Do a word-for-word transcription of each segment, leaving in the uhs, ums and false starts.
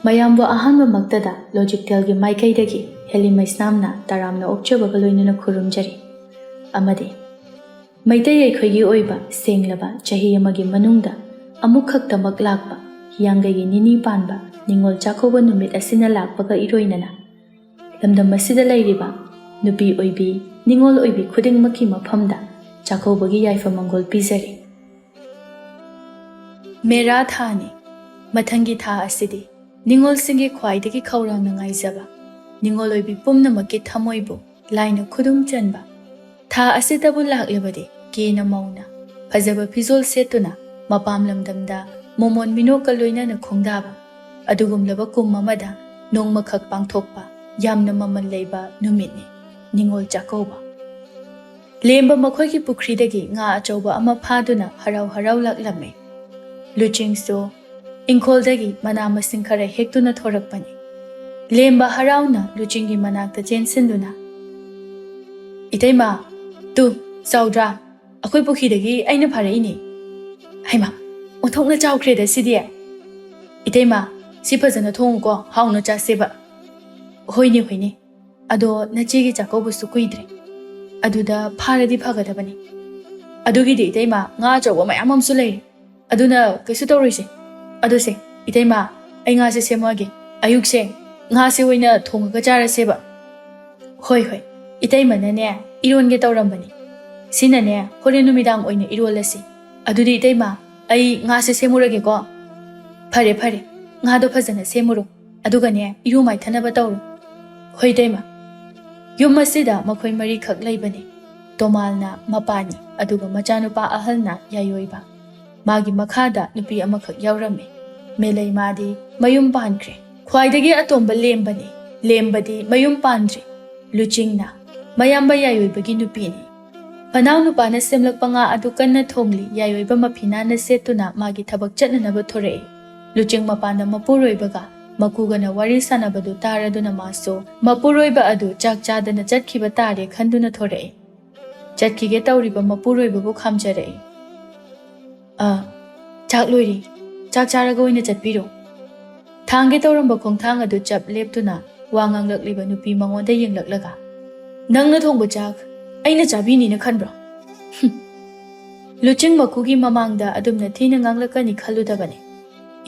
ꯃꯌꯥꯝꯕꯨ ꯑꯍꯥꯟꯕꯃꯛꯇꯗ ꯂꯣꯖꯤꯛꯇꯦꯜꯒꯤ ꯃꯥꯏꯀꯩꯗꯒꯤ ꯍꯦꯂꯤ ꯃꯩꯁꯅꯥꯝꯅ ꯇꯔꯥꯝꯅ ꯑꯣꯛꯆꯕꯒ ꯂꯣꯏꯅꯅ ꯈꯨꯔꯨꯝꯖꯔꯤ꯫ ꯑꯃꯗꯤ ꯃꯩꯇꯩ ꯑꯩꯈꯣꯏꯒꯤ ꯑꯣꯏꯕ ꯁꯦꯡꯂꯕ ꯆꯍꯤ ꯑꯃꯒꯤ ꯃꯅꯨꯡꯗ ꯑꯃꯨꯛꯈꯛꯇꯃꯛ ꯂꯥꯛꯄ ꯍꯤꯌꯥꯡꯒꯩꯒꯤ ꯅꯤꯅꯤ ꯄꯥꯟꯕ ꯅꯤꯉꯣꯜ ꯆꯥꯛꯀꯧꯕ ꯅꯨꯃꯤꯠ ꯑꯁꯤꯅ ꯂꯥꯛꯄꯒ ꯏꯔꯣꯏꯅꯅ ꯂꯝꯗꯝ ꯑꯁꯤꯗ ꯂꯩꯔꯤꯕ ꯅꯨꯄꯤ ꯑꯣꯏꯕꯤ, ꯅꯤꯉꯣꯜ ꯑꯣꯏꯕꯤ ꯈꯨꯗꯤꯡꯃꯛꯀꯤ ꯃꯐꯝꯗ ꯆꯥꯛꯀꯧꯕꯒꯤ ꯌꯥꯏꯐ ꯃꯪꯒꯣꯜ ꯄꯤꯖꯔꯤ꯫ ꯃꯦꯔꯥ ꯊꯥꯅꯤ꯫ ꯃꯊꯪꯒꯤ ꯊꯥ ꯑꯁꯤꯗꯤ ꯅꯤꯉꯣꯜꯁꯤꯡꯒꯤ ꯈ꯭ꯋꯥꯏꯗꯒꯤ ꯈꯧꯔꯥꯡꯅ ꯉꯥꯏꯖꯕ, ꯅꯤꯉꯣꯜ ꯑꯣꯏꯕꯤ ꯄꯨꯝꯅꯃꯛꯀꯤ ꯊꯃꯣꯏꯕꯨ ꯂꯥꯏꯅ ꯈꯨꯗꯨꯝ ꯆꯟꯕ ꯊꯥ ꯑꯁꯤꯗꯕꯨ ꯂꯥꯛꯂꯕꯗꯤ ꯀꯦꯅ ꯃꯧꯅ ꯐꯖꯕ ꯐꯤꯖꯣꯜ ꯁꯦꯠꯇꯨꯅ ꯃꯄꯥꯝ ꯂꯝꯗꯝꯗ ꯃꯣꯃꯣꯟ ꯃꯤꯅꯣꯛꯀ ꯂꯣꯏꯅꯅ ꯈꯣꯡꯗꯥꯕ ꯑꯗꯨꯒꯨꯝꯂꯕ ꯀꯨꯝ ꯑꯃꯗ ꯅꯣꯡꯃꯈꯛ ꯄꯥꯡꯊꯣꯛꯄ ꯌꯥꯝꯅ ꯃꯃꯜ ꯂꯩꯕ ꯅꯨꯃꯤꯠꯅꯤ ꯅꯤꯉꯣꯜ ꯆꯥꯛꯀꯧꯕ꯫ ꯂꯦꯝꯕ ꯃꯈꯣꯏꯒꯤ ꯄꯨꯈ꯭ꯔꯤꯗꯒꯤ ꯉꯥ ꯑꯆꯧꯕ ꯑꯃ ꯐꯥꯗꯨꯅ ꯍꯔꯥꯎ ꯍꯔꯥꯎ ꯂꯥꯛꯂꯝꯃꯤ꯫ ꯂꯨꯆꯤꯡꯁꯨ ꯏꯪꯈꯣꯜꯗꯒꯤ ꯃꯅꯥ ꯃꯁꯤꯡ ꯈꯔ ꯍꯦꯛꯇꯨꯅ ꯊꯣꯔꯛꯄꯅꯤ꯫ ꯂꯦꯝꯕ ꯍꯔꯥꯎꯅ ꯂꯨꯆꯤꯡꯒꯤ ꯃꯅꯥꯛꯇ ꯆꯦꯟꯁꯤꯟꯗꯨꯅ, "ꯏꯇꯩꯃ, ꯇꯨ, ꯆꯥꯎꯗ꯭ꯔꯥ? ꯑꯩꯈꯣꯏ ꯄꯨꯈ꯭ꯔꯤꯗꯒꯤ ꯑꯩꯅ ꯐꯥꯔꯛꯏꯅꯦ꯫ ꯍꯩꯃꯥ, ꯑꯣꯟꯊꯣꯛꯅ ꯆꯥꯎꯈ꯭ꯔꯦꯗ ꯁꯤꯗꯤ꯫ ꯏꯇꯩꯃ, ꯁꯤ ꯐꯖꯅ ꯊꯣꯡꯉꯨꯀꯣ, ꯍꯥꯎꯅ ꯆꯥꯁꯦꯕ꯫" "ꯍꯣꯏꯅꯦ, ꯍꯣꯏꯅꯦ꯫ ꯑꯗꯣ ꯅꯆꯦꯒꯤ ꯆꯥꯛꯀꯧꯕꯁꯨ ꯀꯨꯏꯗ꯭ꯔꯦ꯫ ꯑꯗꯨꯗ ꯐꯥꯔꯗꯤ ꯐꯒꯗꯕꯅꯤ꯫ ꯑꯗꯨꯒꯤꯗꯤ ꯏꯇꯩꯃ, ꯉꯥ ꯑꯆꯧꯕ ꯃꯌꯥꯝ ꯑꯃꯁꯨ ꯂꯩꯔꯦ꯫ ꯑꯗꯨꯅ ꯀꯩꯁꯨ ꯇꯧꯔꯣꯏꯁꯦ꯫ ꯑꯗꯨꯁꯦ, ꯏꯇꯩꯃ, ꯑꯩ ꯉꯥꯁꯦ ꯁꯦꯝꯃꯛꯑꯒꯦ꯫ ꯑꯌꯨꯛꯁꯦ ꯉꯥꯁꯦ ꯑꯣꯏꯅ ꯊꯣꯡꯉꯒ ꯆꯥꯔꯁꯦꯕ꯫" "ꯍꯣꯏ, ꯍꯣꯏ꯫ ꯏꯇꯩꯃꯅꯅꯦ, ꯏꯔꯣꯟꯒꯦ ꯇꯧꯔꯝꯕꯅꯤ꯫ ꯁꯤꯅꯅꯦ, ꯍꯣꯔꯦꯟ ꯅꯨꯃꯤꯗꯥꯡ ꯑꯣꯏꯅ ꯏꯔꯣꯜꯂꯁꯤ꯫ ꯑꯗꯨꯗꯤ ꯏꯇꯩꯃ, ꯑꯩ ꯉꯥꯁꯦ ꯁꯦꯝꯃꯨꯔꯒꯦꯀꯣ꯫" "ꯐꯔꯦ, ꯐꯔꯦ꯫ ꯉꯥꯗꯣ ꯐꯖꯅ ꯁꯦꯝꯃꯨꯔꯣ꯫ ꯑꯗꯨꯒꯅꯦ, ꯏꯔꯨ ꯃꯥꯏꯊꯅꯕ ꯇꯧꯔꯣ꯫" "ꯍꯣꯏ, ꯏꯇꯩꯃ꯫" ꯌꯨꯝ ꯑꯁꯤꯗ ꯃꯈꯣꯏ ꯃꯔꯤꯈꯛ ꯂꯩꯕꯅꯤ꯫ ꯇꯣꯃꯥꯜꯅ ꯃꯄꯥꯅꯤ, ꯑꯗꯨꯒ ꯃꯆꯥꯅꯨꯄꯥ ꯑꯍꯜꯅ ꯌꯥꯏꯑꯣꯏꯕ꯫ ꯃꯥꯒꯤ ꯃꯈꯥꯗ ꯅꯨꯄꯤ ꯑꯃꯈꯛ ꯌꯥꯎꯔꯝꯃꯤ꯫ ꯃꯦꯂꯩꯃꯥꯗꯤ ꯃꯌꯨꯝ ꯄꯥꯟꯈ꯭ꯔꯦ꯫ ꯈ꯭ꯋꯥꯏꯗꯒꯤ ꯑꯇꯣꯝꯕ ꯂꯦꯝꯕꯅꯤ꯫ ꯂꯦꯝꯕꯗꯤ ꯃꯌꯨꯝ ꯄꯥꯟꯗ꯭ꯔꯤ꯫ ꯂꯨꯆꯤꯡꯅ ꯃꯌꯥꯝꯕ ꯌꯥꯏꯑꯣꯏꯕꯒꯤ ꯅꯨꯄꯤꯅꯤ꯫ ꯃꯅꯥꯎ ꯅꯨꯄꯥꯅ ꯁꯦꯝꯂꯛꯄ ꯉꯥ ꯑꯗꯨ ꯀꯟꯅ ꯊꯣꯡꯂꯤ꯫ ꯌꯥꯏꯑꯣꯏꯕ ꯃꯐꯤ ꯅꯥꯟꯅ ꯁꯦꯠꯇꯨꯅ ꯃꯥꯒꯤ ꯊꯕꯛ ꯆꯠꯅꯅꯕ ꯊꯣꯔꯛꯏ꯫ ꯂꯨꯆꯤꯡ ꯃꯄꯥꯟꯗ ꯃꯄꯨꯔꯣꯏꯕꯒ ꯃꯀꯨꯒꯅ ꯋꯥꯔꯤ ꯁꯥꯟꯅꯕꯗꯨ ꯇꯥꯔꯗꯨꯅ ꯃꯥꯁꯨ ꯃꯄꯨꯔꯣꯏꯕ ꯑꯗꯨ ꯆꯥꯛ ꯆꯥꯗꯅ ꯆꯠꯈꯤꯕ ꯇꯥꯔꯦ ꯈꯟꯗꯨꯅ ꯊꯣꯔꯛꯏ꯫ ꯆꯠꯈꯤꯒꯦ ꯇꯧꯔꯤꯕ ꯃꯄꯨꯔꯣꯏꯕꯕꯨ ꯈꯥꯝꯖꯔꯛꯏ꯫ "ꯑ, ꯆꯥꯛ ꯂꯣꯏꯔꯦ꯫ ꯆꯥꯛ ꯆꯥꯔꯒ ꯑꯣꯏꯅ ꯆꯠꯄꯤꯔꯣ꯫" ꯊꯥꯡꯒꯦ ꯇꯧꯔꯝꯕ ꯈꯣꯡꯊꯥꯡ ꯑꯗꯨ ꯆꯞ ꯂꯦꯞꯇꯨꯅ ꯋꯥ ꯉꯥꯡꯂꯛꯂꯤꯕ ꯅꯨꯄꯤ ꯃꯉꯣꯟꯗ ꯌꯦꯡꯂꯛꯂꯒ, "ꯅꯪꯅ ꯊꯣꯡꯕ ꯆꯥꯛ ꯑꯩꯅ ꯆꯥꯕꯤꯅꯤꯅ ꯈꯟꯕ꯭ꯔꯣ?" ꯍꯨꯝ꯫ ꯂꯨꯆꯤꯡ ꯃꯀꯨꯒꯤ ꯃꯃꯥꯡꯗ ꯑꯗꯨꯝꯅ ꯊꯤꯅ ꯉꯥꯡꯂꯛꯀꯅꯤ ꯈꯜꯂꯨꯗꯕꯅꯤ꯫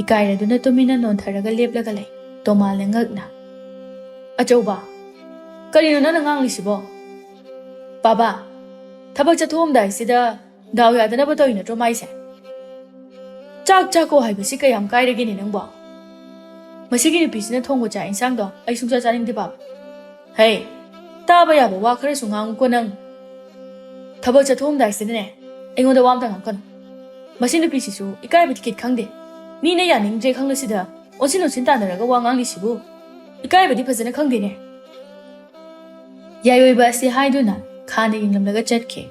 ꯏꯀꯥꯏꯔꯗꯨꯅ ꯇꯨꯃꯤꯟꯅ ꯅꯣꯟꯊꯔꯒ ꯂꯦꯞꯂꯒ ꯂꯩ ꯇꯣꯃꯥꯜꯅ ꯉꯛꯅ꯫ "ꯑꯆꯧꯕ, ꯀꯔꯤꯅꯣ ꯅꯪꯅ ꯉꯥꯡꯂꯤꯁꯤꯕꯣ?" "ꯄꯥꯕ, ꯊꯕꯛ ꯆꯠꯊꯣꯛꯑꯝꯗꯥꯏꯁꯤꯗ ꯗꯥꯎ ꯌꯥꯗꯅꯕ ꯇꯧꯔꯤ ꯅꯠꯇ꯭ꯔꯣ ꯃꯥꯏꯁꯦ? ꯆꯥꯛ ꯆꯥꯀꯣ ꯍꯥꯏꯕꯁꯤ ꯀꯌꯥꯝ ꯀꯥꯏꯔꯒꯦꯅꯦ ꯅꯪꯕꯣ? ꯃꯁꯤꯒꯤ ꯅꯨꯄꯤꯁꯤꯅ ꯊꯣꯡꯕ ꯆꯥꯛ ꯏꯟꯁꯥꯡꯗꯣ ꯑꯩ ꯁꯨꯡꯆꯥ ꯆꯥꯅꯤꯡꯗꯦ ꯄꯥꯕ꯫ ꯍꯩ, ꯇꯥꯕ ꯌꯥꯕ ꯋꯥ ꯈꯔꯁꯨ ꯉꯥꯡꯉꯨꯀꯣ ꯅꯪ꯫ ꯊꯕꯛ ꯆꯠꯊꯣꯛꯑꯝꯗꯥꯏꯁꯤꯗꯅꯦ ꯑꯩꯉꯣꯟꯗ ꯋꯥ ꯑꯝꯇ ꯉꯥꯡꯉꯛꯀꯅꯨ꯫ ꯃꯁꯤ ꯅꯨꯄꯤꯁꯤꯁꯨ ꯏꯀꯥꯏꯕ ꯇꯤꯀꯦꯠ ꯈꯪꯗꯦ꯫ ꯃꯤꯅ ꯌꯥꯅꯤꯡꯗ꯭ꯔꯦ ꯈꯪꯂꯁꯤꯗ ꯑꯣꯟꯁꯤꯟ ꯑꯣꯟꯁꯤꯟ ꯇꯥꯟꯅꯔꯒ ꯋꯥ ꯉꯥꯡꯂꯤꯁꯤꯕꯨ ꯏꯀꯥꯏꯕꯗꯤ ꯐꯖꯅ ꯈꯪꯗꯦꯅꯦ꯫" ꯌꯥꯏꯑꯣꯏꯕ ꯑꯁꯤ ꯍꯥꯏꯗꯨꯅ ꯈꯥꯟꯅ ꯌꯦꯡꯂꯝꯂꯒ ꯆꯠꯈꯤ꯫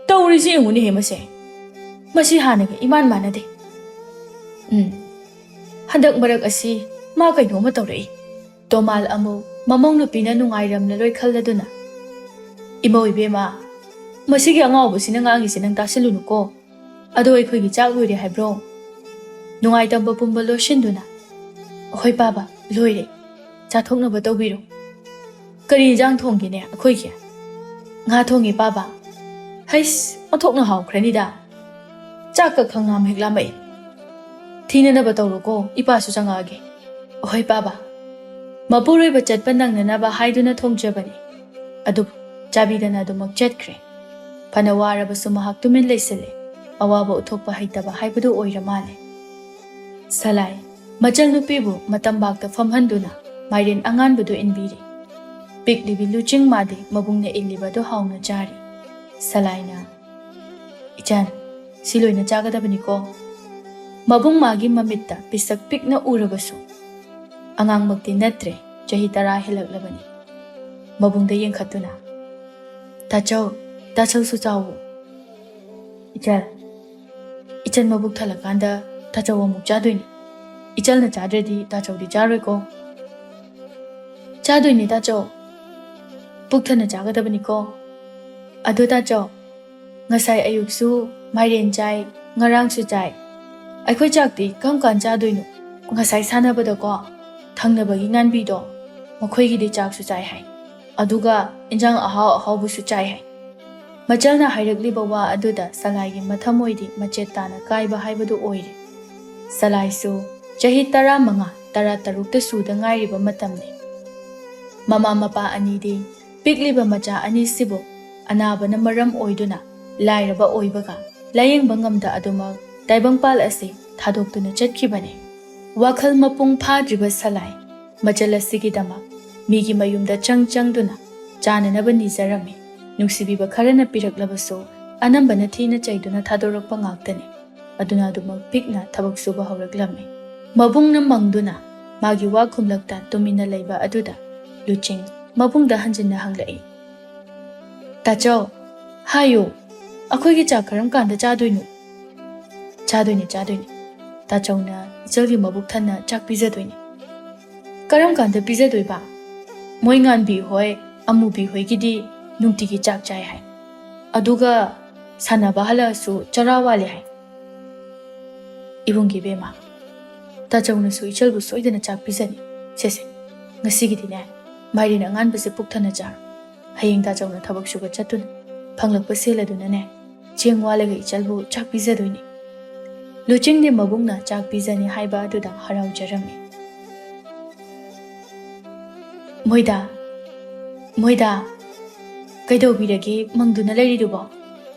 "ꯇꯧꯔꯤꯁꯤ ꯌꯦꯡꯉꯨꯅꯦꯍꯦ ꯃꯁꯦ꯫ ꯃꯁꯤ ꯍꯥꯟꯅꯒ ꯏꯃꯥꯟ ꯃꯥꯟꯅꯗꯦ꯫ ꯎꯝ, ꯍꯟꯗꯛ ꯃꯔꯛ ꯑꯁꯤ ꯃꯥ ꯀꯩꯅꯣꯝꯃ ꯇꯧꯔꯛꯏ꯫" ꯇꯣꯃꯥꯜ ꯑꯃꯨꯛ ꯃꯃꯧ ꯅꯨꯄꯤꯅ ꯅꯨꯡꯉꯥꯏꯔꯝꯂꯔꯣꯏ ꯈꯜꯂꯗꯨꯅ, "ꯏꯃꯧ ꯏꯕꯦꯝꯃ, ꯃꯁꯤꯒꯤ ꯑꯉꯥꯎꯕꯁꯤꯅ ꯉꯥꯡꯉꯤꯁꯤ ꯅꯪ ꯇꯥꯁꯤꯜꯂꯨꯅꯨꯀꯣ꯫ ꯑꯗꯣ ꯑꯩꯈꯣꯏꯒꯤ ꯆꯥꯛ ꯂꯣꯏꯔꯦ ꯍꯥꯏꯕ꯭ꯔꯣ?" ꯅꯨꯡꯉꯥꯏꯇꯝꯕ ꯄꯨꯝꯕ ꯂꯣꯠꯁꯤꯟꯗꯨꯅ, "ꯑꯍꯣꯏ ꯄꯥꯕ, ꯂꯣꯏꯔꯦ꯫ ꯆꯥꯊꯣꯛꯅꯕ ꯇꯧꯕꯤꯔꯣ꯫ ꯀꯔꯤ ꯏꯟꯖꯥꯡ ꯊꯣꯡꯒꯦꯅꯦ ꯑꯩꯈꯣꯏꯒꯤ?" "ꯉꯥ ꯊꯣꯡꯉꯦ ꯄꯥꯕ꯫" "ꯍꯩꯁ, ꯑꯣꯟꯊꯣꯛꯅ ꯍꯥꯎꯈ꯭ꯔꯅꯤꯗ꯫ ꯆꯥꯛꯀ ꯈꯪꯉꯥꯝ ꯍꯦꯛ ꯂꯥꯝꯃꯛꯑꯦ꯫ ꯊꯤꯅꯅꯕ ꯇꯧꯔꯣꯀꯣ, ꯏꯄꯥꯁꯨ ꯆꯪꯉꯛꯑꯒꯦ꯫" "ꯑꯍꯣꯏ ꯄꯥꯕ꯫" ꯃꯄꯨꯔꯣꯏꯕ ꯆꯠꯄ ꯅꯪꯅꯅꯕ ꯍꯥꯏꯗꯨꯅ ꯊꯣꯡꯖꯕꯅꯤ꯫ ꯑꯗꯨꯕꯨ ꯆꯥꯕꯤꯗꯅ ꯑꯗꯨꯃꯛ ꯆꯠꯈ꯭ꯔꯦ꯫ ꯐꯅ ꯋꯥꯔꯕꯁꯨ ꯃꯍꯥꯛ ꯇꯨꯃꯤꯟ ꯂꯩꯁꯤꯜꯂꯦ꯫ ꯑꯋꯥꯕ ꯎꯠꯊꯣꯛꯄ ꯍꯩꯇꯕ ꯍꯥꯏꯕꯗꯨ ꯑꯣꯏꯔ ꯃꯥꯜꯂꯦ꯫ ꯁꯂꯥꯏ ꯃꯆꯜ ꯅꯨꯄꯤꯕꯨ ꯃꯇꯝꯕꯥꯛꯇ ꯐꯝꯍꯟꯗꯨꯅ ꯃꯥꯏꯔꯦꯟ ꯑꯉꯥꯟꯕꯗꯨ ꯏꯟꯕꯤꯔꯤ꯫ ꯄꯤꯛꯂꯤꯕꯤ ꯂꯨꯆꯤꯡ ꯃꯥꯗꯤ ꯃꯕꯨꯡꯅ ꯏꯜꯂꯤꯕꯗꯨ ꯍꯥꯎꯅ ꯆꯥꯔꯤ꯫ ꯁꯂꯥꯏꯅ, "ꯏꯆꯟ, ꯁꯤ ꯂꯣꯏꯅ ꯆꯥꯒꯗꯕꯅꯤꯀꯣ꯫" ꯃꯕꯨꯡ ꯃꯥꯒꯤ ꯃꯃꯤꯠꯇ ꯄꯤꯁꯛ ꯄꯤꯛꯅ ꯎꯔꯕꯁꯨ, ꯑꯉꯥꯡꯃꯛꯇꯤ ꯅꯠꯇ꯭ꯔꯦ, ꯆꯍꯤ ꯇꯔꯥ ꯍꯦꯜꯂꯛꯂꯕꯅꯤ꯫ ꯃꯕꯨꯡꯗ ꯌꯦꯡꯈꯠꯇꯨꯅ, "ꯇꯥꯆꯧ, ꯇꯥꯆꯧꯁꯨ ꯆꯥꯎꯋꯣ꯫" "ꯏꯆꯜ, ꯏꯆꯜ ꯃꯕꯨꯛ ꯊꯜꯂꯀꯥꯟꯗ ꯇꯥꯆꯧ ꯑꯃꯨꯛ ꯆꯥꯗꯣꯏꯅꯤ꯫ ꯏꯆꯜꯅ ꯆꯥꯗ꯭ꯔꯗꯤ ꯇꯥꯆꯧꯗꯤ ꯆꯥꯔꯣꯏꯀꯣ꯫" "ꯆꯥꯗꯣꯏꯅꯤ ꯇꯥꯆꯧ꯫ ꯄꯨꯛ ꯊꯟꯅ ꯆꯥꯒꯗꯕꯅꯤꯀꯣ꯫ ꯑꯗꯣ ꯇꯥꯆꯧ, ꯉꯁꯥꯏ ꯑꯌꯨꯛꯁꯨ ꯃꯥꯏꯔꯦꯟ ꯆꯥꯏ, ꯉꯔꯥꯡꯁꯨ ꯆꯥꯏ꯫ ꯑꯩꯈꯣꯏ ꯆꯥꯛꯇꯤ ꯀꯔꯝ ꯀꯥꯟ ꯆꯥꯗꯣꯏꯅꯣ? ꯉꯁꯥꯏ ꯁꯥꯟꯅꯕꯗꯀꯣ, ꯊꯪꯅꯕꯒꯤ ꯉꯥꯟꯕꯤꯗꯣ, ꯃꯈꯣꯏꯒꯤꯗꯤ ꯆꯥꯛꯁꯨ ꯆꯥꯏ ꯍꯥꯏ, ꯑꯗꯨꯒ ꯏꯟꯖꯥꯡ ꯑꯍꯥꯎ ꯑꯍꯥꯎꯕꯁꯨ ꯆꯥꯏ ꯍꯥꯏ꯫ ꯃꯆꯜꯅ ꯍꯥꯏꯔꯛꯂꯤꯕ ꯋꯥ ꯑꯗꯨꯗ ꯁꯂꯥꯏꯒꯤ ꯃꯊꯃꯣꯏꯗꯤ ꯃꯆꯦꯠ ꯇꯥꯅ ꯀꯥꯏꯕ ꯍꯥꯏꯕꯗꯨ ꯑꯣꯏꯔꯦ꯫ ꯁꯂꯥꯏꯁꯨ ꯆꯍꯤ ꯇꯔꯥꯃꯉꯥ, ꯇꯔꯥꯇꯔꯨꯛꯇ ꯁꯨꯗ ꯉꯥꯏꯔꯤꯕ ꯃꯇꯝꯅꯤ꯫ ꯃꯃꯥ ꯃꯄꯥ ꯑꯅꯤꯗꯤ ꯄꯤꯛꯂꯤꯕ ꯃꯆꯥ ꯑꯅꯤꯁꯤꯕꯨ ꯑꯅꯥꯕꯅ ꯃꯔꯝ ꯑꯣꯏꯗꯨꯅ ꯂꯥꯏꯔꯕ ꯑꯣꯏꯕꯒ ꯂꯥꯌꯦꯡꯕ ꯉꯝꯗ ꯑꯗꯨꯃꯛ ꯇꯥꯏꯕꯪꯄꯥꯜ ꯑꯁꯤ ꯊꯥꯗꯣꯛꯇꯨꯅ ꯆꯠꯈꯤꯕꯅꯤ꯫ ꯋꯥꯈꯜ ꯃꯄꯨꯡ ꯐꯥꯗ꯭ꯔꯤꯕ ꯁꯂꯥꯏ ꯃꯆꯜ ꯑꯁꯤꯒꯤꯗꯃꯛ ꯃꯤꯒꯤ ꯃꯌꯨꯝꯗ ꯆꯪ ꯆꯪꯗꯨꯅ ꯆꯥꯅꯅꯕ ꯅꯤꯖꯔꯝꯃꯤ꯫ ꯅꯨꯡꯁꯤꯕꯤꯕ ꯈꯔꯅ ꯄꯤꯔꯛꯂꯕꯁꯨ ꯑꯅꯝꯕꯅ ꯊꯤꯅ ꯆꯩꯗꯨꯅ ꯊꯥꯗꯣꯔꯛꯄ ꯉꯥꯛꯇꯅꯤ꯫ ꯑꯗꯨꯅ ꯑꯗꯨꯃꯛ ꯄꯤꯛꯅ ꯊꯕꯛ ꯁꯨꯕ ꯍꯧꯔꯛꯂꯝꯃꯤ꯫ ꯃꯕꯨꯡꯅ ꯃꯪꯗꯨꯅ ꯃꯥꯒꯤ ꯋꯥ ꯈꯨꯝꯂꯛꯇ ꯇꯨꯃꯤꯟꯅ ꯂꯩꯕ ꯑꯗꯨꯗ ꯂꯨꯆꯤꯡ ꯃꯕꯨꯡꯗ ꯍꯟꯖꯤꯟꯅ ꯍꯪꯂꯛꯏ, "ꯇꯥꯆꯧ, ꯍꯥꯏꯌꯨ, ꯑꯩꯈꯣꯏꯒꯤ ꯆꯥꯛ ꯀꯔꯝ ꯀꯥꯟꯗ ꯆꯥꯗꯣꯏꯅꯣ?" "ꯆꯥꯗꯣꯏꯅꯦ, ꯆꯥꯗꯣꯏꯅꯦ꯫ ꯇꯥꯆꯧꯅ ꯏꯆꯜꯒꯤ ꯃꯕꯨꯛ ꯊꯟꯅ ꯆꯥꯛ ꯄꯤꯖꯗꯣꯏꯅꯦ꯫" "ꯀꯔꯝ ꯀꯥꯟꯗ ꯄꯤꯖꯗꯣꯏꯕ?" "ꯃꯣꯏ ꯉꯥꯟꯕꯤ ꯍꯣꯏ, ꯑꯃꯨꯕꯤ ꯍꯣꯏꯒꯤꯗꯤ ꯅꯨꯡꯇꯤꯒꯤ ꯆꯥꯛ ꯆꯥꯏ ꯍꯥꯏ꯫ ꯑꯗꯨꯒ ꯁꯥꯟꯅꯕ ꯍꯜꯂꯛꯑꯁꯨ ꯆꯔꯥ ꯋꯥꯠꯂꯦ ꯍꯥꯏ꯫" "ꯏꯕꯨꯡꯒꯤ ꯏꯕꯦꯝꯃ, ꯇꯥꯆꯧꯅꯁꯨ ꯏꯆꯜꯕꯨ ꯁꯣꯏꯗꯅ ꯆꯥꯛ ꯄꯤꯖꯅꯤ꯫ ꯁꯦꯁꯦ, ꯉꯁꯤꯒꯤꯗꯤꯅꯦ, ꯃꯥꯏꯔꯦꯟ ꯑꯉꯥꯟꯕꯁꯦ ꯄꯨꯛ ꯊꯟꯅ ꯆꯥꯔꯣ꯫ ꯍꯌꯦꯡ ꯇꯥꯆꯧꯅ ꯊꯕꯛ ꯁꯨꯕ ꯆꯠꯇꯨꯅ ꯐꯪꯂꯛꯄ ꯁꯦꯜ ꯑꯗꯨꯅꯅꯦ, ꯆꯦꯡ ꯋꯥꯜꯂꯒ ꯏꯆꯜꯕꯨ ꯆꯥꯛ ꯄꯤꯖꯗꯣꯏꯅꯤ꯫" ꯂꯨꯆꯤꯡꯗꯤ ꯃꯕꯨꯡꯅ ꯆꯥꯛ ꯄꯤꯖꯅꯤ ꯍꯥꯏꯕ ꯑꯗꯨꯗ ꯍꯔꯥꯎꯖꯔꯝꯃꯤ꯫ "ꯃꯣꯏꯗ, ꯃꯣꯏꯗ, ꯀꯩꯗꯧꯕꯤꯔꯒꯦ ꯃꯪꯗꯨꯅ ꯂꯩꯔꯤꯗꯨꯕꯣ?"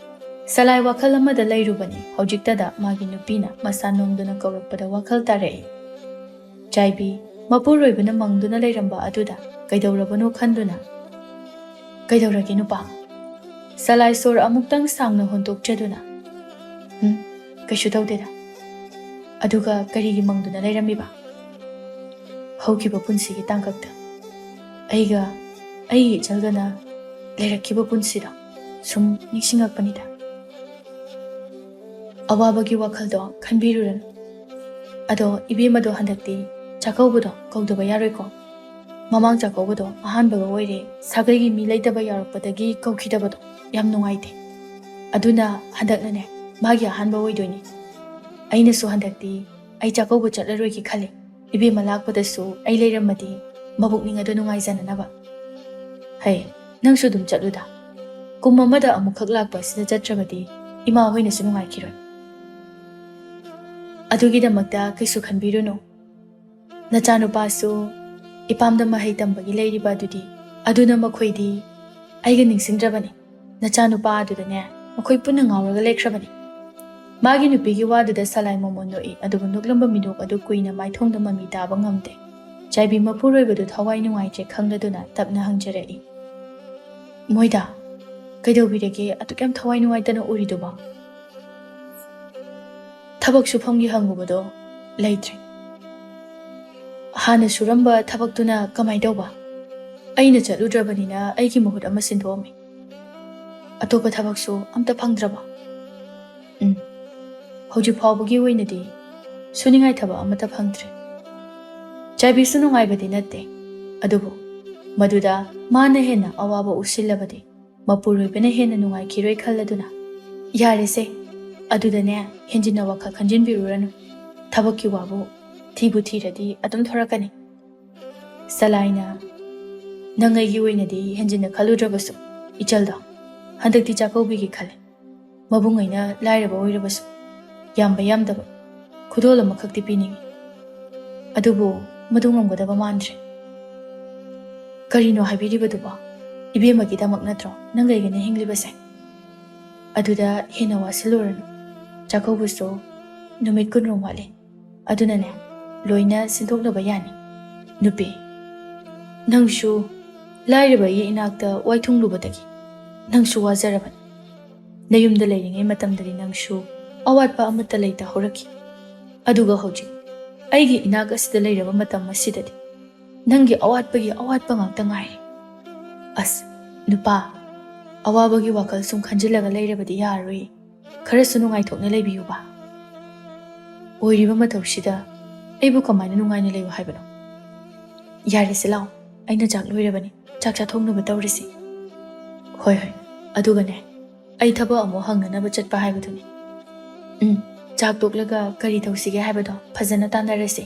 ꯁꯂꯥꯏ ꯋꯥꯈꯜ ꯑꯃꯗ ꯂꯩꯔꯨꯕꯅꯤ꯫ ꯍꯧꯖꯤꯛꯇꯗ ꯃꯥꯒꯤ ꯅꯨꯄꯤꯅ ꯃꯁꯥ ꯅꯣꯝꯗꯨꯅ ꯀꯧꯔꯛꯄꯗ ꯋꯥꯈꯜ ꯇꯥꯔꯛꯏ꯫ ꯆꯥꯏꯕꯤ, ꯃꯄꯨꯔꯣꯏꯕꯅ ꯃꯪꯗꯨꯅ ꯂꯩꯔꯝꯕ ꯑꯗꯨꯗ ꯀꯩꯗꯧꯔꯕꯅꯣ ꯈꯟꯗꯨꯅ, "ꯀꯩꯗꯧꯔꯒꯦ ꯅꯨꯄꯥ?" ꯁꯂꯥꯏ ꯁꯣꯔ ꯑꯃꯨꯛꯇꯪ ꯁꯥꯡꯅ ꯍꯣꯟꯗꯣꯛꯆꯗꯨꯅ, "ꯎꯝ, ꯀꯩꯁꯨ ꯇꯧꯗꯦꯗ꯫ ꯑꯗꯨꯒ ꯀꯔꯤꯒꯤ ꯃꯪꯗꯨꯅ ꯂꯩꯔꯝꯃꯤꯕ?" "ꯍꯧꯈꯤꯕ ꯄꯨꯟꯁꯤꯒꯤ ꯇꯥꯡꯀꯛꯇ ꯑꯩꯒ ꯑꯩꯒꯤ ꯏꯆꯜꯒꯅ ꯂꯩꯔꯛꯈꯤꯕ ꯄꯨꯟꯁꯤꯗꯣ ꯁꯨꯝ ꯅꯤꯡꯁꯤꯡꯉꯛꯄꯅꯤꯗ꯫" "ꯑꯋꯥꯕꯒꯤ ꯋꯥꯈꯜꯗꯣ ꯈꯟꯕꯤꯔꯨꯔꯅꯨ꯫ ꯑꯗꯣ ꯏꯕꯦꯝꯃꯗꯣ ꯍꯟꯗꯛꯇꯤ ꯆꯥꯛꯀꯧꯕꯗꯣ ꯀꯧꯗꯕ ꯌꯥꯔꯣꯏꯀꯣ? ꯃꯃꯥꯡ ꯆꯥꯛꯀꯧꯕꯗꯣ ꯑꯍꯥꯟꯕꯒ ꯑꯣꯏꯔꯦ, ꯁꯥꯒꯩꯒꯤ ꯃꯤ ꯂꯩꯇꯕ ꯌꯥꯎꯔꯛꯄꯗꯒꯤ ꯀꯧꯈꯤꯗꯕꯗꯣ ꯌꯥꯝ ꯅꯨꯡꯉꯥꯏꯇꯦ꯫ ꯑꯗꯨꯅ ꯍꯟꯗꯛꯅꯅꯦ, ꯃꯥꯒꯤ ꯑꯍꯥꯟꯕ ꯑꯣꯏꯗꯣꯏꯅꯤ꯫ ꯑꯩꯅꯁꯨ ꯍꯟꯗꯛꯇꯤ ꯑꯩ ꯆꯥꯛꯀꯧꯕ ꯆꯠꯂꯔꯣꯏꯒꯦ ꯈꯜꯂꯦ꯫ ꯏꯕꯦꯝꯃ ꯂꯥꯛꯄꯗꯁꯨ ꯑꯩ ꯂꯩꯔꯝꯃꯗꯤ ꯃꯕꯨꯛꯅꯤꯡ ꯑꯗꯨ ꯅꯨꯡꯉꯥꯏꯖꯅꯅꯕ꯫ ꯍꯩ, ꯅꯪꯁꯨ ꯑꯗꯨꯝ ꯆꯠꯂꯨꯗ꯫ ꯀꯨꯝ ꯑꯃꯗ ꯑꯃꯨꯛꯈꯛ ꯂꯥꯛꯄ ꯑꯁꯤꯗ ꯆꯠꯇ꯭ꯔꯕꯗꯤ ꯏꯃꯥ ꯍꯣꯏꯅꯁꯨ ꯅꯨꯡꯉꯥꯏꯈꯤꯔꯣꯏ꯫ ꯑꯗꯨꯒꯤꯗꯃꯛꯇ ꯀꯩꯁꯨ ꯈꯟꯕꯤꯔꯨꯅꯨ꯫ ꯅꯆꯥꯅꯨꯄꯥꯁꯨ ꯏꯄꯥꯝꯗ ꯃꯍꯩ ꯇꯝꯕꯒꯤ ꯂꯩꯔꯤꯕ ꯑꯗꯨꯗꯤ, ꯑꯗꯨꯅ ꯃꯈꯣꯏꯗꯤ ꯑꯩꯒ ꯅꯤꯡꯁꯤꯡꯗ꯭ꯔꯕꯅꯤ꯫ ꯅꯆꯥꯅꯨꯄꯥ ꯑꯗꯨꯗꯅꯦ, ꯃꯈꯣꯏ ꯄꯨꯟꯅ ꯉꯥꯎꯔꯒ ꯂꯩꯈ꯭ꯔꯕꯅꯤ꯫ ꯃꯥꯒꯤ ꯅꯨꯄꯤꯒꯤ ꯋꯥꯗꯨꯗ ꯁꯂꯥꯏ ꯃꯣꯃꯣꯟ ꯅꯣꯛꯏ, ꯑꯗꯨꯕꯨ ꯅꯣꯛꯂꯝꯕ ꯃꯤꯅꯣꯛ ꯑꯗꯨ ꯀꯨꯏꯅ ꯃꯥꯏꯊꯣꯡꯗ ꯃꯃꯤ ꯇꯥꯕ ꯉꯝꯗꯦ꯫ ꯆꯥꯏꯕꯤ ꯃꯄꯨꯔꯣꯏꯕꯗꯨ ꯊꯋꯥꯏ ꯅꯨꯡꯉꯥꯏꯇ꯭ꯔꯦ ꯈꯪꯂꯗꯨꯅ ꯇꯞꯅ ꯍꯪꯖꯔꯛꯏ, "ꯃꯣꯏꯗ, ꯀꯩꯗꯧꯕꯤꯔꯒꯦ? ꯑꯗꯨꯛ ꯌꯥꯝ ꯊꯋꯥꯏ ꯅꯨꯡꯉꯥꯏꯇꯅ ꯎꯔꯤꯗꯨꯕꯣ?" "ꯊꯕꯛ ꯁꯨꯐꯝꯒꯤ ꯍꯪꯉꯨꯕꯗꯣ ꯂꯩꯇ꯭ꯔꯦ꯫ ꯍꯥꯟꯅ ꯁꯨꯔꯝꯕ ꯊꯕꯛꯇꯨꯅ ꯀꯃꯥꯏ ꯇꯧꯕ? ꯑꯩꯅ ꯆꯠꯂꯨꯗ꯭ꯔꯕꯅꯤꯅ ꯑꯩꯒꯤ ꯃꯍꯨꯠ ꯑꯃ ꯁꯤꯟꯗꯣꯛꯑꯝꯃꯤ꯫ ꯑꯇꯣꯞꯄ ꯊꯕꯛꯁꯨ ꯑꯝꯇ ꯐꯪꯗ꯭ꯔꯕꯣ?" "ꯎꯝ, ꯍꯧꯖꯤꯛ ꯐꯥꯎꯕꯒꯤ ꯑꯣꯏꯅꯗꯤ ꯁꯨꯅꯤꯡꯉꯥꯏ ꯊꯕꯛ ꯑꯃꯠꯇ ꯐꯪꯗ꯭ꯔꯦ꯫" ꯆꯥꯏꯕꯤꯁꯨ ꯅꯨꯡꯉꯥꯏꯕꯗꯤ ꯅꯠꯇꯦ, ꯑꯗꯨꯕꯨ ꯃꯗꯨꯗ ꯃꯥꯅ ꯍꯦꯟꯅ ꯑꯋꯥꯕ ꯎꯠꯁꯤꯜꯂꯕꯗꯤ ꯃꯄꯨꯔꯣꯏꯕꯅ ꯍꯦꯟꯅ ꯅꯨꯡꯉꯥꯏꯈꯤꯔꯣꯏ ꯈꯜꯂꯗꯨꯅ, "ꯌꯥꯔꯦꯁꯦ, ꯑꯗꯨꯗꯅꯦ ꯍꯦꯟꯖꯤꯟꯅ ꯋꯥꯈꯜ ꯈꯟꯖꯤꯟꯕꯤꯔꯨꯔꯅꯨ꯫ ꯊꯕꯛꯀꯤ ꯋꯥꯕꯨ ꯊꯤꯕꯨ ꯊꯤꯔꯗꯤ ꯑꯗꯨꯝ ꯊꯣꯔꯛꯀꯅꯤ꯫" ꯆꯂꯥꯏꯅ, "ꯅꯪ ꯑꯩꯒꯤ ꯑꯣꯏꯅꯗꯤ ꯍꯦꯟꯖꯤꯟꯅ ꯈꯜꯂꯨꯗ꯭ꯔꯕꯁꯨ, ꯏꯆꯜꯗꯣ ꯍꯟꯗꯛꯇꯤ ꯆꯥꯛꯀꯧꯕꯤꯒꯦ ꯈꯜꯂꯦ꯫ ꯃꯕꯨꯡ ꯑꯩꯅ ꯂꯥꯏꯔꯕ ꯑꯣꯏꯔꯕꯁꯨ, ꯌꯥꯝꯕ ꯌꯥꯝꯗꯕ ꯈꯨꯗꯣꯜ ꯑꯃꯈꯛꯇꯤ ꯄꯤꯅꯤꯡꯏ꯫ ꯑꯗꯨꯕꯨ ꯃꯗꯨ ꯉꯝꯒꯗꯕ ꯃꯥꯟꯗ꯭ꯔꯦ꯫" "ꯀꯔꯤꯅꯣ ꯍꯥꯏꯕꯤꯔꯤꯕꯗꯨꯕꯣ? ꯏꯕꯦꯝꯃꯒꯤꯗꯃꯛ ꯅꯠꯇ꯭ꯔꯣ ꯅꯪ ꯑꯩꯒꯅ ꯍꯤꯡꯂꯤꯕꯁꯦ? ꯑꯗꯨꯗ ꯍꯦꯟꯅ ꯋꯥꯁꯤꯜꯂꯨꯔꯅꯨ꯫ ꯆꯥꯛꯀꯧꯕꯁꯨ ꯅꯨꯃꯤꯠ ꯀꯨꯟꯔꯣꯝ ꯋꯥꯠꯂꯤ꯫ ꯑꯗꯨꯅꯅꯦ, ꯂꯣꯏꯅ ꯁꯤꯟꯗꯣꯛꯅꯕ ꯌꯥꯅꯤ꯫" "ꯅꯨꯄꯤ, ꯅꯪꯁꯨ ꯂꯥꯏꯔꯕꯒꯤ ꯏꯅꯥꯛꯇ ꯋꯥꯏꯊꯨꯡꯂꯨꯕꯗꯒꯤ ꯅꯪꯁꯨ ꯋꯥꯖꯔꯕꯅꯤ꯫ ꯅꯌꯨꯝꯗ ꯂꯩꯔꯤꯉꯩ ꯃꯇꯝꯗꯗꯤ ꯅꯪꯁꯨ ꯑꯋꯥꯠꯄ ꯑꯃꯠꯇ ꯂꯩꯇ ꯍꯧꯔꯛꯈꯤ꯫ ꯑꯗꯨꯒ ꯍꯧꯖꯤꯛ ꯑꯩꯒꯤ ꯏꯅꯥꯛ ꯑꯁꯤꯗ ꯂꯩꯔꯕ ꯃꯇꯝ ꯑꯁꯤꯗꯗꯤ ꯅꯪꯒꯤ ꯑꯋꯥꯠꯄꯒꯤ ꯑꯋꯥꯠꯄ ꯉꯥꯛꯇ ꯉꯥꯏꯔꯦ꯫ ꯑꯁ, ꯅꯨꯄꯥ, ꯑꯋꯥꯕꯒꯤ ꯋꯥꯈꯜ ꯁꯨꯝ ꯈꯟꯖꯤꯜꯂꯒ ꯂꯩꯔꯕꯗꯤ ꯌꯥꯔꯔꯣꯏ꯫ ꯈꯔꯁꯨ ꯅꯨꯡꯉꯥꯏꯊꯣꯛꯅ ꯂꯩꯕꯤꯌꯨꯕ꯫ ꯑꯣꯏꯔꯤꯕ ꯃꯇꯧꯁꯤꯗ ꯑꯩꯕꯨ ꯀꯃꯥꯏꯅ ꯅꯨꯡꯉꯥꯏꯅ ꯂꯩꯌꯨ ꯍꯥꯏꯕꯅꯣ? ꯌꯥꯔꯦꯁꯦ, ꯂꯥꯛꯑꯣ, ꯑꯩꯅ ꯆꯥꯛ ꯂꯣꯏꯔꯕꯅꯤ, ꯆꯥꯛ ꯆꯥꯊꯣꯛꯅꯕ ꯇꯧꯔꯁꯤ꯫" "ꯍꯣꯏ, ꯍꯣꯏ, ꯑꯗꯨꯒꯅꯦ, ꯑꯩ ꯊꯕꯛ ꯑꯃꯨꯛ ꯍꯪꯅꯅꯕ ꯆꯠꯄ ꯍꯥꯏꯕꯗꯨꯅꯤ꯫" "ꯎꯝ, ꯆꯥꯛ ꯇꯣꯛꯂꯒ ꯀꯔꯤ ꯇꯧꯁꯤꯒꯦ ꯍꯥꯏꯕꯗꯣ ꯐꯖꯅ ꯇꯥꯟꯅꯔꯁꯤ꯫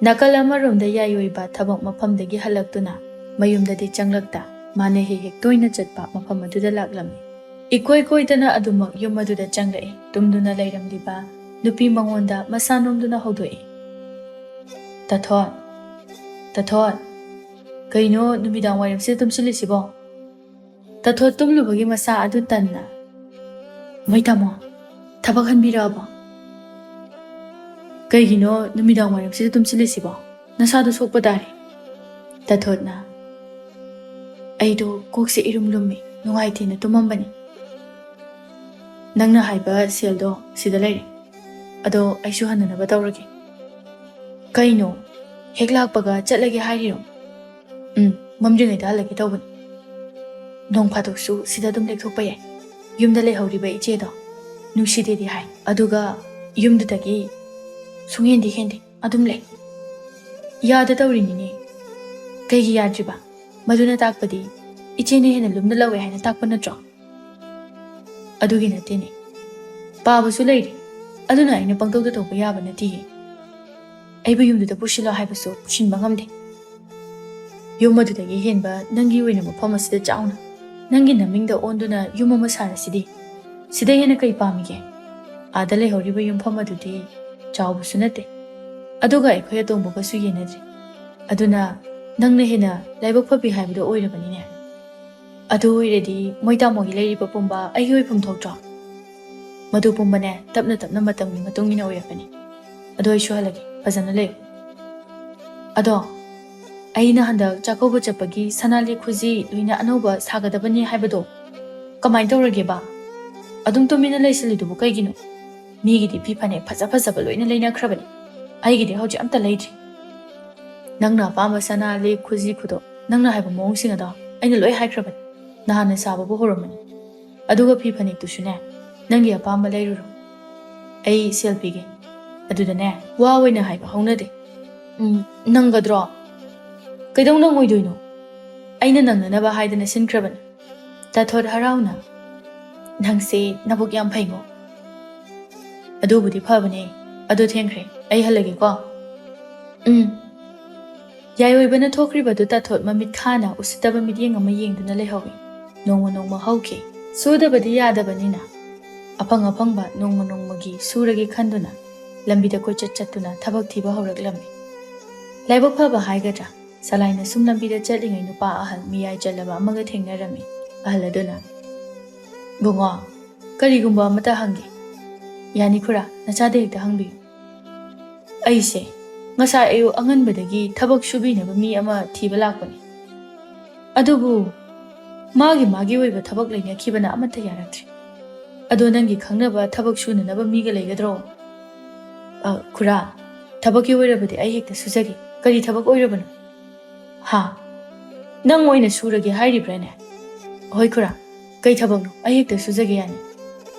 ꯅꯥꯀꯜ ꯑꯃꯔꯣꯝꯗ ꯌꯥꯏ ꯑꯣꯏꯕ ꯊꯕꯛ ꯃꯐꯝꯗꯒꯤ ꯍꯜꯂꯛꯇꯨꯅ ꯃꯌꯨꯝꯗꯗꯤ ꯆꯪꯂꯛꯇ, ꯃꯥꯅ ꯍꯦꯛ ꯍꯦꯛ ꯇꯣꯏꯅ ꯆꯠꯄ ꯃꯐꯝ ꯑꯗꯨꯗ ꯂꯥꯛꯂꯝꯃꯤ꯫ ꯏꯀꯣꯏ ꯀꯣꯏꯗꯅ ꯑꯗꯨꯃꯛ ꯌꯨꯝ ꯑꯗꯨꯗ ꯆꯪꯂꯛꯏ꯫ ꯇꯨꯝꯗꯨꯅ ꯂꯩꯔꯝꯂꯤꯕ ꯅꯨꯄꯤ ꯃꯉꯣꯟꯗ ꯃꯁꯥ ꯅꯣꯝꯗꯨꯅ ꯍꯧꯗꯣꯛꯏ꯫ "ꯇꯥꯊꯣꯠ, ꯇꯥꯊꯣꯠ, ꯀꯩꯅꯣ ꯅꯨꯃꯤꯗꯥꯡ ꯋꯥꯏꯔꯝꯁꯤꯗ ꯇꯨꯝꯁꯤꯜꯂꯤꯁꯤꯕꯣ?" ꯇꯥꯊꯣꯠ ꯇꯨꯝꯂꯨꯕꯒꯤ ꯃꯁꯥ ꯑꯗꯨ ꯇꯟꯅ, "ꯃꯣꯏ ꯇꯥꯃꯣ, ꯊꯕꯛ ꯍꯟꯕꯤꯔꯛꯑꯕꯣ? ꯀꯩꯒꯤꯅꯣ ꯅꯨꯃꯤꯗꯥꯡ ꯋꯥꯏꯔꯝꯁꯤꯗ ꯇꯨꯝꯁꯤꯜꯂꯤꯁꯤꯕꯣ? ꯅꯁꯥꯗꯣ ꯁꯣꯛꯄ ꯇꯥꯔꯦ꯫" ꯇꯥꯊꯣꯠꯅ, "ꯑꯩꯗꯣ ꯀꯣꯛꯁꯦ ꯏꯔꯨꯝ ꯂꯨꯝꯃꯤ, ꯅꯨꯡꯉꯥꯏꯇꯦꯅ ꯇꯨꯝꯃꯝꯕꯅꯤ꯫ ꯅꯪꯅ ꯍꯥꯏꯕ ꯁꯦꯜꯗꯣ ꯁꯤꯗ ꯂꯩꯔꯦ꯫ ꯑꯗꯣ ꯑꯩꯁꯨ ꯍꯟꯅꯅꯕ ꯇꯧꯔꯒꯦ꯫" "ꯀꯩꯅꯣ? ꯍꯦꯛ ꯂꯥꯛꯄꯒ ꯆꯠꯂꯒꯦ ꯍꯥꯏꯔꯤꯔꯣ?" "ꯎꯝ, ꯃꯝꯗ꯭ꯔꯤꯉꯩꯗ ꯍꯜꯂꯛꯀꯦ ꯇꯧꯕꯅꯤ꯫ ꯅꯣꯡ ꯐꯥꯗꯣꯛꯁꯨ ꯁꯤꯗ ꯑꯗꯨꯝ ꯂꯦꯛꯊꯣꯛꯄ ꯌꯥꯏ꯫ ꯌꯨꯝꯗ ꯂꯩꯍꯧꯔꯤꯕ ꯏꯆꯦꯗꯣ ꯅꯨꯡꯁꯤꯗꯦꯗꯤ ꯍꯥꯏ, ꯑꯗꯨꯒ ꯌꯨꯝꯗꯨꯗꯒꯤ ꯁꯨꯡꯍꯦꯟꯗꯤ ꯍꯦꯟꯗꯦ, ꯑꯗꯨꯝ ꯂꯩ꯫" "ꯌꯥꯗ ꯇꯧꯔꯤꯅꯤꯅꯦ꯫" "ꯀꯩꯒꯤ ꯌꯥꯗ꯭ꯔꯤꯕ? ꯃꯗꯨꯅ ꯇꯥꯛꯄꯗꯤ ꯏꯆꯦꯅ ꯍꯦꯟꯅ ꯂꯨꯝꯅ ꯂꯧꯋꯦ ꯍꯥꯏꯅ ꯇꯥꯛꯄ ꯅꯠꯇ꯭ꯔꯣ?" "ꯑꯗꯨꯒꯤ ꯅꯠꯇꯦꯅꯦ꯫ ꯄꯥꯕꯁꯨ ꯂꯩꯔꯤ꯫ ꯑꯗꯨꯅ ꯑꯩꯅ ꯄꯪꯇꯧꯗ ꯇꯧꯕ ꯌꯥꯕ ꯅꯠꯇꯦꯌꯦ꯫ ꯑꯩꯕꯨ ꯌꯨꯝꯗꯨꯗ ꯄꯨꯁꯤꯜꯂꯣ ꯍꯥꯏꯕꯁꯨ ꯄꯨꯁꯤꯟꯕ ꯉꯝꯗꯦ꯫ ꯌꯨꯝ ꯑꯗꯨꯗꯒꯤ ꯍꯦꯟꯕ ꯅꯪꯒꯤ ꯑꯣꯏꯅ ꯃꯐꯝ ꯑꯁꯤꯗ ꯆꯥꯎꯅ ꯅꯪꯒꯤ ꯅꯃꯤꯡꯗ ꯑꯣꯟꯗꯨꯅ ꯌꯨꯝ ꯑꯃ ꯁꯥꯔꯁꯤꯗꯤ꯫ ꯁꯤꯗ ꯍꯦꯟꯅ ꯀꯩ ꯄꯥꯝꯃꯤꯒꯦ? ꯑꯥꯗ ꯂꯩꯍꯧꯔꯤꯕ ꯌꯨꯝꯐꯝ ꯑꯗꯨꯗꯤ ꯆꯥꯎꯕꯁꯨ ꯅꯠꯇꯦ, ꯑꯗꯨꯒ ꯑꯩꯈꯣꯏ ꯑꯇꯣꯝꯕꯒꯁꯨ ꯌꯦꯟꯅꯗ꯭ꯔꯤ꯫ ꯑꯗꯨꯅ ꯅꯪꯅ ꯍꯦꯟꯅ ꯂꯥꯏꯕꯛ ꯐꯕꯤ ꯍꯥꯏꯕꯗꯨ ꯑꯣꯏꯔꯕꯅꯤꯅꯦ꯫ ꯑꯗꯨ ꯑꯣꯏꯔꯗꯤ ꯃꯣꯏ ꯇꯥꯃꯣꯒꯤ ꯂꯩꯔꯤꯕ ꯄꯨꯝꯕ ꯑꯩꯒꯤ ꯑꯣꯏꯐꯝ ꯊꯣꯛꯇ꯭ꯔꯣ? ꯃꯗꯨ ꯄꯨꯝꯕꯅꯦ ꯇꯞꯅ ꯇꯞꯅ ꯃꯇꯝꯒꯤ ꯃꯇꯨꯡ ꯏꯟꯅ ꯑꯣꯏꯔꯛꯀꯅꯤ꯫ ꯑꯗꯣ ꯑꯩꯁꯨ ꯍꯜꯂꯒꯦ, ꯐꯖꯅ ꯂꯩꯌꯨ꯫ ꯑꯗꯣ ꯑꯩꯅ ꯍꯟꯗꯛ ꯆꯥꯛꯀꯧꯕ ꯆꯠꯄꯒꯤ ꯁꯅꯥ ꯂꯤꯛ ꯈꯨꯖꯤ ꯂꯣꯏꯅ ꯑꯅꯧꯕ ꯁꯥꯒꯗꯕꯅꯤ ꯍꯥꯏꯕꯗꯣ ꯀꯃꯥꯏꯅ ꯇꯧꯔꯒꯦꯕ? ꯑꯗꯨꯝ ꯇꯨꯃꯤꯟꯅ ꯂꯩꯁꯤꯜꯂꯤꯗꯨꯕꯨ ꯀꯩꯒꯤꯅꯣ? ꯃꯤꯒꯤꯗꯤ ꯐꯤ ꯐꯅꯦꯛ ꯐꯖ ꯐꯖꯕ ꯂꯣꯏꯅ ꯂꯩꯅꯈ꯭ꯔꯕꯅꯤ꯫ ꯑꯩꯒꯤꯗꯤ ꯍꯧꯖꯤꯛ ꯑꯝꯇ ꯂꯩꯗ꯭ꯔꯤ꯫ ꯅꯪꯅ ꯑꯄꯥꯝꯕ ꯁꯅꯥ ꯂꯤꯛ ꯈꯨꯖꯤ ꯈꯨꯗꯣ, ꯅꯪꯅ ꯍꯥꯏꯕ ꯃꯑꯣꯡꯁꯤꯡ ꯑꯗꯣ ꯑꯩꯅ ꯂꯣꯏ ꯍꯥꯏꯈ꯭ꯔꯕꯅꯤ꯫ ꯅꯍꯥꯟꯅ ꯁꯥꯕꯕꯨ ꯍꯧꯔꯝꯃꯅꯤ꯫ ꯑꯗꯨꯒ ꯐꯤ ꯐꯅꯦꯛꯇꯨꯁꯨꯅꯦ, ꯅꯪꯒꯤ ꯑꯄꯥꯝꯕ ꯂꯩꯔꯨꯔꯣ꯫ ꯑꯩ ꯁꯦꯜ ꯄꯤꯒꯦ꯫ ꯑꯗꯨꯗꯅꯦ, ꯋꯥ ꯑꯣꯏꯅ ꯍꯥꯏꯕ ꯍꯧꯅꯗꯦ꯫ ꯎꯝ, ꯅꯪꯒꯗ꯭ꯔꯣ? ꯀꯩꯗꯧ ꯅꯪꯉꯣꯏꯗꯣꯏꯅꯣ? ꯑꯩꯅ ꯅꯪꯅꯅꯕ ꯍꯥꯏꯗꯅ ꯁꯤꯟꯈ꯭ꯔꯕꯅꯤ꯫ ꯇꯥꯊꯣꯠ ꯍꯔꯥꯎꯅ, "ꯅꯪꯁꯦ ꯅꯕꯨꯛ ꯌꯥꯝ ꯐꯩꯉꯣ꯫" ꯑꯗꯨꯕꯨꯗꯤ ꯐꯕꯅꯦ꯫ ꯑꯗꯨ ꯊꯦꯡꯈ꯭ꯔꯦ, ꯑꯩ ꯍꯜꯂꯒꯦꯀꯣ꯫ ꯎꯝ꯫ ꯌꯥꯏꯑꯣꯏꯕꯅ ꯊꯣꯛꯈ꯭ꯔꯤꯕꯗꯨ ꯇꯥꯊꯣꯠ ꯃꯃꯤꯠ ꯈꯥꯅ ꯎꯁꯤꯠꯇꯕ ꯃꯤꯠꯌꯦꯡ ꯑꯃ ꯌꯦꯡꯗꯨꯅ ꯂꯩꯍꯧꯏ꯫ ꯅꯣꯡꯃ ꯅꯣꯡꯃ ꯍꯧꯈꯤ꯫ ꯁꯨꯗꯕꯗꯤ ꯌꯥꯗꯕꯅꯤꯅ ꯑꯐꯪ ꯑꯐꯪꯕ ꯅꯣꯡꯃ ꯅꯣꯡꯃꯒꯤ ꯁꯨꯔꯒꯦ ꯈꯟꯗꯨꯅ ꯂꯝꯕꯤꯗ ꯀꯣꯏꯆꯠ ꯆꯠꯇꯨꯅ ꯊꯕꯛ ꯊꯤꯕ ꯍꯧꯔꯛꯂꯝꯃꯤ꯫ ꯂꯥꯏꯕꯛ ꯐꯕ ꯍꯥꯏꯒꯗ꯭ꯔꯥ, ꯁꯂꯥꯏꯅ ꯁꯨꯝ ꯂꯝꯕꯤꯗ ꯆꯠꯂꯤꯉꯩ ꯅꯨꯄꯥ ꯑꯍꯜ ꯃꯤꯌꯥꯏ ꯆꯜꯂꯕ ꯑꯃꯒ ꯊꯦꯡꯅꯔꯝꯃꯤ꯫ ꯑꯍꯜ ꯑꯗꯨꯅ, "ꯕꯨꯡꯉꯣ, ꯀꯔꯤꯒꯨꯝꯕ ꯑꯃꯇ ꯍꯪꯒꯦ?" "ꯌꯥꯅꯤ ꯈꯨꯔꯥ, ꯅꯆꯥꯗ ꯍꯦꯛꯇ ꯍꯪꯕꯤꯌꯨ꯫" "ꯑꯩꯁꯦ ꯉꯁꯥꯏ ꯑꯌꯨꯛ ꯑꯉꯟꯕꯗꯒꯤ ꯊꯕꯛ ꯁꯨꯕꯤꯅꯕ ꯃꯤ ꯑꯃ ꯊꯤꯕ ꯂꯥꯛꯄꯅꯤ꯫ ꯑꯗꯨꯕꯨ ꯃꯥꯒꯤ ꯃꯥꯒꯤ ꯑꯣꯏꯕ ꯊꯕꯛ ꯂꯩꯅꯈꯤꯕꯅ ꯑꯃꯠꯇ ꯌꯥꯔꯛꯇ꯭ꯔꯦ꯫ ꯑꯗꯣ ꯅꯪꯒꯤ ꯈꯪꯅꯕ ꯊꯕꯛ ꯁꯨꯅꯅꯕ ꯃꯤꯒ ꯂꯩꯒꯗ꯭ꯔꯣ?" "ꯑ, ꯈꯨꯔꯥ, ꯊꯕꯛꯀꯤ ꯑꯣꯏꯔꯕꯗꯤ ꯑꯩ ꯍꯦꯛꯇ ꯁꯨꯖꯒꯦ꯫ ꯀꯔꯤ ꯊꯕꯛ ꯑꯣꯏꯔꯕꯅꯣ?" "ꯍꯥ? ꯅꯪ ꯑꯣꯏꯅ ꯁꯨꯔꯒꯦ ꯍꯥꯏꯔꯤꯕ꯭ꯔꯥꯅꯦ?" "ꯍꯣꯏ ꯈꯨꯔꯥ, ꯀꯩ ꯊꯕꯛꯅꯣ? ꯑꯩ ꯍꯦꯛꯇ ꯁꯨꯖꯒꯦ ꯌꯥꯅꯤ꯫"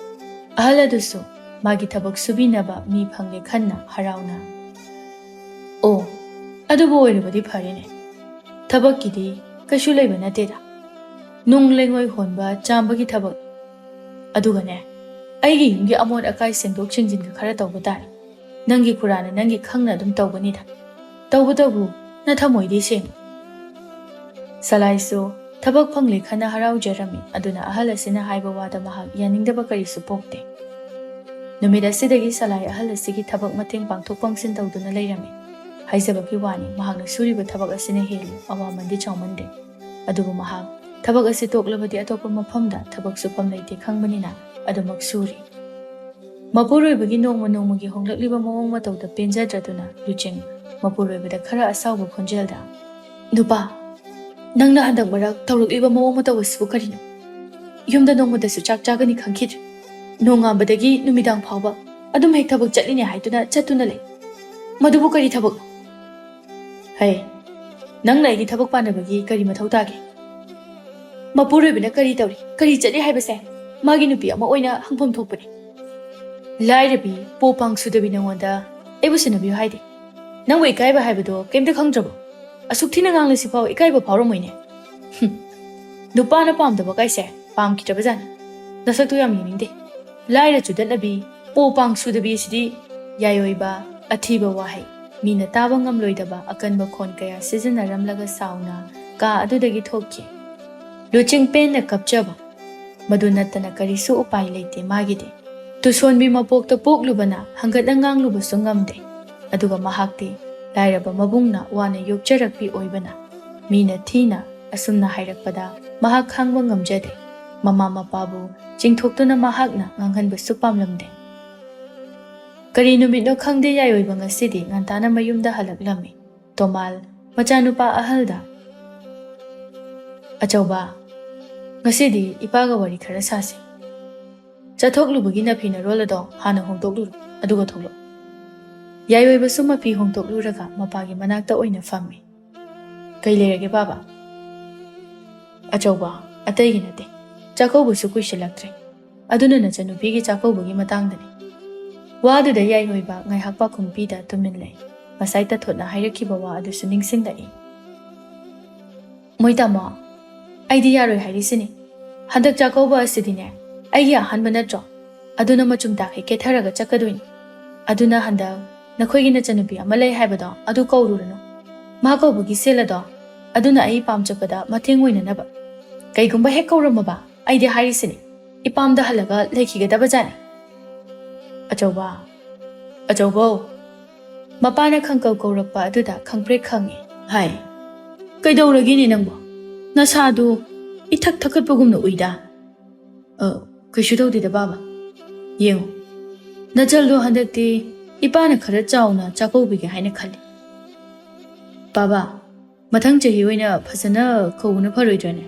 ꯑꯍꯜ ꯑꯗꯨꯁꯨ ꯃꯥꯒꯤ ꯊꯕꯛ ꯁꯨꯕꯤꯅꯕ ꯃꯤ ꯐꯪꯂꯦ ꯈꯟꯅ ꯍꯔꯥꯎꯅ, "ꯑꯣ, ꯑꯗꯨꯕꯨ ꯑꯣꯏꯔꯕꯗꯤ ꯐꯔꯦꯅꯦ꯫ ꯊꯕꯛꯀꯤꯗꯤ ꯀꯩꯁꯨ ꯂꯩꯕ ꯅꯠꯇꯦꯗ꯫ ꯅꯨꯡ ꯂꯩꯉꯣꯏ ꯍꯣꯟꯕ ꯆꯥꯝꯕꯒꯤ ꯊꯕꯛ꯫ ꯑꯗꯨꯒꯅꯦ, ꯑꯩꯒꯤ ꯌꯨꯝꯒꯤ ꯑꯃꯣꯠ ꯑꯀꯥꯏ ꯁꯦꯡꯗꯣꯛ ꯁꯦꯡꯖꯤꯟꯒ ꯈꯔ ꯇꯧꯕ ꯇꯥꯔꯦ꯫ ꯅꯪꯒꯤ ꯈꯨꯔꯥꯅ ꯅꯪꯒꯤ ꯈꯪꯅ ꯑꯗꯨꯝ ꯇꯧꯒꯅꯤꯗ꯫ ꯇꯧꯕꯇꯕꯨ ꯅꯊꯃꯣꯏꯗꯤ ꯁꯦꯡꯉꯨ꯫" ꯁꯂꯥꯏꯁꯨ ꯊꯕꯛ ꯐꯪꯂꯦ ꯈꯟꯅ ꯍꯔꯥꯎꯖꯔꯝꯃꯤ꯫ ꯑꯗꯨꯅ ꯑꯍꯜ ꯑꯁꯤꯅ ꯍꯥꯏꯕ ꯋꯥꯗ ꯃꯍꯥꯛ ꯌꯥꯅꯤꯡꯗꯕ ꯀꯔꯤꯁꯨ ꯄꯣꯛꯇꯦ꯫ ꯅꯨꯃꯤꯠ ꯑꯁꯤꯗꯒꯤ ꯁꯂꯥꯏ ꯑꯍꯜ ꯑꯁꯤꯒꯤ ꯊꯕꯛ ꯃꯇꯦꯡ ꯄꯥꯡꯊꯣꯛ ꯄꯥꯡꯁꯤꯟ ꯇꯧꯗꯨꯅ ꯂꯩꯔꯝꯃꯤ꯫ ꯍꯥꯏꯖꯕꯒꯤ ꯋꯥꯅꯤ, ꯃꯍꯥꯛꯅ ꯁꯨꯔꯤꯕ ꯊꯕꯛ ꯑꯁꯤꯅ ꯍꯦꯜꯂꯤ, ꯑꯋꯥꯃꯟꯗꯤ ꯆꯥꯎꯃꯟꯗꯦ꯫ ꯑꯗꯨꯕꯨ ꯃꯍꯥꯛ ꯊꯕꯛ ꯑꯁꯤ ꯇꯣꯛꯂꯕꯗꯤ ꯑꯇꯣꯞꯄ ꯃꯐꯝꯗ ꯊꯕꯛ ꯁꯨꯐꯝ ꯂꯩꯇꯦ ꯈꯪꯕꯅꯤꯅ ꯑꯗꯨꯃꯛ ꯁꯨꯔꯤ꯫ ꯃꯄꯨꯔꯣꯏꯕꯒꯤ ꯅꯣꯡꯃ ꯅꯣꯡꯃꯒꯤ ꯍꯣꯡꯂꯛꯂꯤꯕ ꯃꯑꯣꯡ ꯃꯇꯧꯗ ꯄꯦꯟꯖꯗ꯭ꯔꯗꯨꯅ ꯂꯨꯆꯤꯡ ꯃꯄꯨꯔꯣꯏꯕꯗ ꯈꯔ ꯑꯁꯥꯎꯕ ꯈꯣꯟꯖꯦꯜꯗ, "ꯅꯨꯄꯥ, ꯅꯪꯅ ꯍꯟꯗꯛ ꯃꯔꯛ ꯇꯧꯔꯛꯂꯤꯕ ꯃꯑꯣꯡ ꯃꯇꯧ ꯑꯁꯤꯕꯨ ꯀꯔꯤꯅꯣ? ꯌꯨꯝꯗ ꯅꯣꯡꯃꯇꯁꯨ ꯆꯥꯛ ꯆꯥꯒꯅꯤ ꯈꯪꯈꯤꯗ꯭ꯔꯦ꯫ ꯅꯣꯡꯉꯥꯟꯕꯗꯒꯤ ꯅꯨꯃꯤꯗꯥꯡ ꯐꯥꯎꯕ ꯑꯗꯨꯝ ꯍꯦꯛ ꯊꯕꯛ ꯆꯠꯂꯤꯅꯦ ꯍꯥꯏꯗꯨꯅ ꯆꯠꯇꯨꯅ ꯂꯩ꯫ ꯃꯗꯨꯕꯨ ꯀꯔꯤ ꯊꯕꯛꯅꯣ?" "ꯍꯩ, ꯅꯪꯅ ꯑꯩꯒꯤ ꯊꯕꯛ ꯄꯥꯟꯅꯕꯒꯤ ꯀꯔꯤ ꯃꯊꯧ ꯇꯥꯒꯦ? ꯃꯄꯨꯔꯣꯏꯕꯅ ꯀꯔꯤ ꯇꯧꯔꯤ, ꯀꯔꯤ ꯆꯠꯂꯤ ꯍꯥꯏꯕꯁꯦ ꯃꯥꯒꯤ ꯅꯨꯄꯤ ꯑꯃ ꯑꯣꯏꯅ ꯍꯪꯐꯝ ꯊꯣꯛꯄꯅꯤ꯫ ꯂꯥꯏꯔꯕꯤ, ꯄꯣ ꯄꯥꯡ ꯁꯨꯗꯕꯤ ꯅꯉꯣꯟꯗ ꯑꯩꯕꯨ ꯁꯤꯟꯅꯕꯤꯌꯨ ꯍꯥꯏꯗꯦ꯫ ꯅꯪꯕꯨ ꯏꯀꯥꯏꯕ ꯍꯥꯏꯕꯗꯣ ꯀꯩꯝꯇ ꯈꯪꯗ꯭ꯔꯕꯣ? ꯑꯁꯨꯛ ꯊꯤꯅ ꯉꯥꯡꯂꯁꯤꯐꯥꯎ ꯏꯀꯥꯏꯕ ꯐꯥꯎꯔꯝꯃꯣꯏꯅꯦ꯫ ꯍꯨꯝ, ꯅꯨꯄꯥꯅ ꯄꯥꯝꯗꯕ ꯀꯥꯏꯁꯦ ꯄꯥꯝꯈꯤꯗ꯭ꯔꯕꯖꯥꯠꯅꯤ꯫ ꯅꯁꯛꯇꯣ ꯌꯥꯝ ꯌꯦꯡꯅꯤꯡꯗꯦ꯫ ꯂꯥꯏꯔ ꯆꯨꯗꯠꯅꯕꯤ, ꯄꯣ ꯄꯥꯡ ꯁꯨꯗꯕꯤ ꯑꯁꯤꯗꯤ꯫ ꯌꯥꯏꯑꯣꯏꯕ, ꯑꯊꯤꯕ ꯋꯥꯍꯩ, ꯃꯤꯅ ꯇꯥꯕ ꯉꯝꯂꯣꯏꯗꯕ ꯑꯀꯟꯕ ꯈꯣꯟ ꯀꯌꯥ ꯁꯤꯖꯤꯟꯅꯔꯝꯂꯒ ꯁꯥꯎꯅ ꯀꯥ ꯑꯗꯨꯗꯒꯤ ꯊꯣꯛꯈꯤ꯫ ꯂꯨꯆꯤꯡ ꯄꯦꯟꯅ ꯀꯞꯆꯕ, ꯃꯗꯨ ꯅꯠꯇꯅ ꯀꯔꯤꯁꯨ ꯎꯄꯥꯏ ꯂꯩꯇꯦ ꯃꯥꯒꯤꯗꯤ꯫ ꯇꯨꯁꯣꯟꯕꯤ ꯃꯄꯣꯛꯇ ꯄꯣꯛꯂꯨꯕꯅ ꯍꯪꯒꯠꯅ ꯉꯥꯡꯂꯨꯕꯁꯨ ꯉꯝꯗꯦ꯫ ꯑꯗꯨꯒ ꯃꯍꯥꯛꯇꯤ ꯂꯥꯏꯔꯕ ꯃꯕꯨꯡꯅ ꯋꯥꯅ ꯌꯣꯛꯆꯔꯛꯄꯤ ꯑꯣꯏꯕꯅ, ꯃꯤꯅ ꯊꯤꯅ ꯑꯁꯨꯝꯅ ꯍꯥꯏꯔꯛꯄꯗ ꯃꯍꯥꯛ ꯈꯥꯡꯕ ꯉꯝꯖꯗꯦ꯫ ꯃꯃꯥ ꯃꯄꯥꯕꯨ ꯆꯤꯡꯊꯣꯛꯇꯨꯅ ꯃꯍꯥꯛꯅ ꯉꯥꯡꯍꯟꯕꯁꯨ ꯄꯥꯝꯂꯝꯗꯦ꯫ ꯀꯔꯤ ꯅꯨꯃꯤꯠꯅꯣ ꯈꯪꯗꯦ, ꯌꯥꯏꯑꯣꯏꯕ ꯉꯁꯤꯗꯤ ꯉꯟꯇꯥꯅ ꯃꯌꯨꯝꯗ ꯍꯜꯂꯛꯂꯝꯃꯤ꯫ ꯇꯣꯃꯥꯜ, ꯃꯆꯥꯅꯨꯄꯥ ꯑꯍꯜꯗ, "ꯑꯆꯧꯕ, ꯉꯁꯤꯗꯤ ꯏꯄꯥꯒ ꯋꯥꯔꯤ ꯈꯔ ꯁꯥꯁꯤ꯫ ꯆꯠꯊꯣꯛꯂꯨꯕꯒꯤ ꯅꯐꯤ ꯅꯔꯣꯜ ꯑꯗꯣ ꯍꯥꯟꯅ ꯍꯣꯡꯗꯣꯛꯂꯨꯔꯣ, ꯑꯗꯨꯒ ꯊꯣꯛꯂꯛꯎ꯫" ꯌꯥꯏꯑꯣꯏꯕꯁꯨ ꯃꯐꯤ ꯍꯣꯡꯗꯣꯛꯂꯨꯔꯒ ꯃꯄꯥꯒꯤ ꯃꯅꯥꯛꯇ ꯑꯣꯏꯅ ꯐꯝꯃꯤ꯫ "ꯀꯩ ꯂꯩꯔꯒꯦ ꯕꯥꯕꯥ?" "ꯑꯆꯧꯕ, ꯑꯇꯩꯒꯤ ꯅꯠꯇꯦ, ꯆꯥꯛꯀꯧꯕꯁꯨ ꯀꯨꯏꯁꯤꯜꯂꯛꯇ꯭ꯔꯦ, ꯑꯗꯨꯅ ꯅꯆꯟꯅꯨꯄꯤꯒꯤ ꯆꯥꯛꯀꯧꯕꯒꯤ ꯃꯇꯥꯡꯗꯅꯤ꯫" ꯋꯥꯗꯨꯗ ꯌꯥꯏꯑꯣꯏꯕ ꯉꯥꯏꯍꯥꯛ ꯄꯥꯎꯈꯨꯝ ꯄꯤꯗ ꯇꯨꯃꯤꯟ ꯂꯩ꯫ ꯉꯁꯥꯏ ꯇꯥꯊꯣꯠꯅ ꯍꯥꯏꯔꯛꯈꯤꯕ ꯋꯥ ꯑꯗꯨꯁꯨ ꯅꯤꯡꯁꯤꯡꯂꯛꯏ꯫ "ꯃꯣꯏ ꯇꯥꯃꯣ, ꯑꯩꯗꯤ ꯌꯥꯔꯣꯏ ꯍꯥꯏꯔꯤꯁꯤꯅꯤ꯫ ꯍꯟꯗꯛ ꯆꯥꯛꯀꯧꯕ ꯑꯁꯤꯗꯤꯅꯦ, ꯑꯩꯒꯤ ꯑꯍꯥꯟꯕ ꯅꯠꯇ꯭ꯔꯣ? ꯑꯗꯨꯅ ꯃꯆꯨꯝ ꯇꯥꯈꯩ ꯀꯦꯊꯔꯒ ꯆꯠꯀꯗꯣꯏꯅꯤ꯫ ꯑꯗꯨꯅ ꯍꯟꯗꯛ ꯅꯈꯣꯏꯒꯤ ꯅꯆꯟꯅꯨꯄꯤ ꯑꯃ ꯂꯩ ꯍꯥꯏꯕꯗꯣ, ꯑꯗꯨ ꯀꯧꯔꯨꯔꯅꯨ꯫ ꯃꯥ ꯀꯧꯕꯒꯤ ꯁꯦꯜ ꯑꯗꯣ, ꯑꯗꯨꯅ ꯑꯩ ꯏꯄꯥꯝ ꯆꯠꯄꯗ ꯃꯇꯦꯡ ꯑꯣꯏꯅꯅꯕ꯫ ꯀꯩꯒꯨꯝꯕ ꯍꯦꯛ ꯀꯧꯔꯝꯃꯕ, ꯑꯩꯗꯤ ꯍꯥꯏꯔꯤꯁꯤꯅꯤ, ꯏꯄꯥꯝꯗ ꯍꯜꯂꯒ ꯂꯩꯈꯤꯒꯗꯕꯖꯥꯠꯅꯤ꯫" "ꯑꯆꯧꯕ, ꯑꯆꯧꯕꯧ!" ꯃꯄꯥꯅ ꯈꯪꯀꯧ ꯀꯧꯔꯛꯄ ꯑꯗꯨꯗ ꯈꯪꯄ꯭ꯔꯦꯛ ꯈꯪꯉꯤ꯫ "ꯍꯥꯏ, ꯀꯩꯗꯧꯔꯒꯦꯅꯦ ꯅꯪꯕꯣ? ꯅꯁꯥꯗꯨ ꯏꯊꯛ ꯊꯛꯀꯠꯄꯒꯨꯝꯅ ꯎꯏꯗ꯫" "ꯑ, ꯀꯩꯁꯨ ꯇꯧꯗꯦꯗ ꯕꯥꯕꯥ꯫ ꯌꯦꯡꯉꯨ, ꯅꯆꯜꯗꯣ ꯍꯟꯗꯛꯇꯤ ꯏꯄꯥꯅ ꯈꯔ ꯆꯥꯎꯅ ꯆꯥꯛꯀꯧꯕꯤꯒꯦ ꯍꯥꯏꯅ ꯈꯜꯂꯤ꯫" "ꯕꯥꯕꯥ, ꯃꯊꯪ ꯆꯍꯤ ꯑꯣꯏꯅ ꯐꯖꯅ ꯀꯧꯕꯅ ꯐꯔꯣꯏꯗ꯭ꯔꯅꯦ?"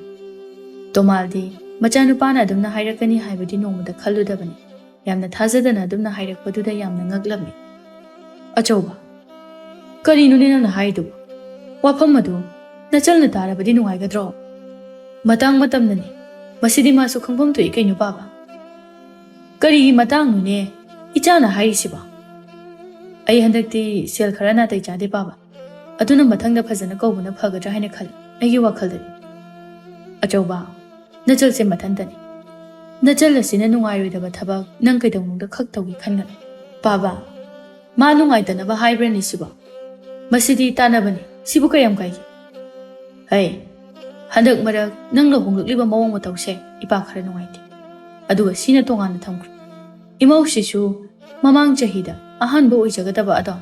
ꯇꯣꯃꯥꯜꯗꯤ ꯃꯆꯥꯅꯨꯄꯥꯅ ꯑꯗꯨꯝꯅ ꯍꯥꯏꯔꯛꯀꯅꯤ ꯍꯥꯏꯕꯗꯤ ꯅꯣꯡꯃꯇ ꯈꯜꯂꯨꯗꯕꯅꯤ꯫ ꯌꯥꯝꯅ ꯊꯥꯖꯗꯅ ꯑꯗꯨꯝꯅ ꯍꯥꯏꯔꯛꯄꯗꯨꯗ ꯌꯥꯝꯅ ꯉꯛꯂꯝꯃꯤ꯫ "ꯑꯆꯧꯕ, ꯀꯔꯤꯅꯣꯅꯦ ꯅꯪꯅ ꯍꯥꯏꯔꯤꯗꯨꯕꯨ? ꯋꯥꯐꯝ ꯑꯗꯨ ꯅꯆꯜꯅ ꯇꯥꯔꯕꯗꯤ ꯅꯨꯡꯉꯥꯏꯒꯗ꯭ꯔꯣ? ꯃꯇꯥꯡ ꯃꯇꯝꯅꯅꯦ, ꯃꯁꯤꯗꯤ ꯃꯥꯁꯨ ꯈꯪꯐꯝ ꯊꯣꯛꯏ ꯀꯩꯅꯣ ꯕꯥꯕꯥ꯫" "ꯀꯔꯤꯒꯤ ꯃꯇꯥꯡꯅꯣꯅꯦ ꯏꯆꯥꯅ ꯍꯥꯏꯔꯤꯁꯤꯕꯣ? ꯑꯩ ꯍꯟꯗꯛꯇꯤ ꯁꯦꯜ ꯈꯔ ꯅꯥꯇꯩ ꯆꯥꯗꯦ ꯕꯥꯕꯥ, ꯑꯗꯨꯅ ꯃꯊꯪꯗ ꯐꯖꯅ ꯀꯧꯕꯅ ꯐꯒꯗ꯭ꯔꯥ ꯍꯥꯏꯅ ꯈꯜꯂꯤ, ꯑꯩꯒꯤ ꯋꯥꯈꯜꯗꯗꯤ꯫" "ꯑꯆꯧꯕ, ꯅꯆꯜꯁꯦ ꯃꯊꯟꯇꯅꯤ꯫ ꯅꯆꯜ ꯑꯁꯤꯅ ꯅꯨꯡꯉꯥꯏꯔꯣꯏꯗꯕ ꯊꯕꯛ ꯅꯪ ꯀꯩꯗꯧꯅꯨꯡꯗ ꯈꯛ ꯇꯧꯒꯦ ꯈꯟꯒꯅꯨ꯫ ꯄꯥꯕ, ꯃꯥ ꯅꯨꯡꯉꯥꯏꯇꯅꯕ ꯍꯥꯏꯕ꯭ꯔꯅꯦ ꯁꯤꯕꯣ? ꯃꯁꯤꯗꯤ ꯇꯥꯟꯅꯕꯅꯤ꯫ ꯁꯤꯕꯨ ꯀꯌꯥꯝ ꯀꯥꯏꯒꯦ? ꯍꯩ, ꯍꯟꯗꯛ ꯃꯔꯛ ꯅꯪꯅ ꯍꯣꯡꯂꯛꯂꯤꯕ ꯃꯑꯣꯡ ꯃꯇꯧꯁꯦ ꯏꯄꯥ ꯈꯔ ꯅꯨꯡꯉꯥꯏꯇꯦ꯫ ꯑꯗꯨꯒ ꯁꯤꯅ ꯇꯣꯉꯥꯟꯅ ꯊꯝꯈ꯭ꯔꯣ꯫ ꯏꯃꯧꯁꯤꯁꯨ ꯃꯃꯥꯡ ꯆꯍꯤꯗ ꯑꯍꯥꯟꯕ ꯑꯣꯏꯖꯒꯗꯕ ꯑꯗꯣ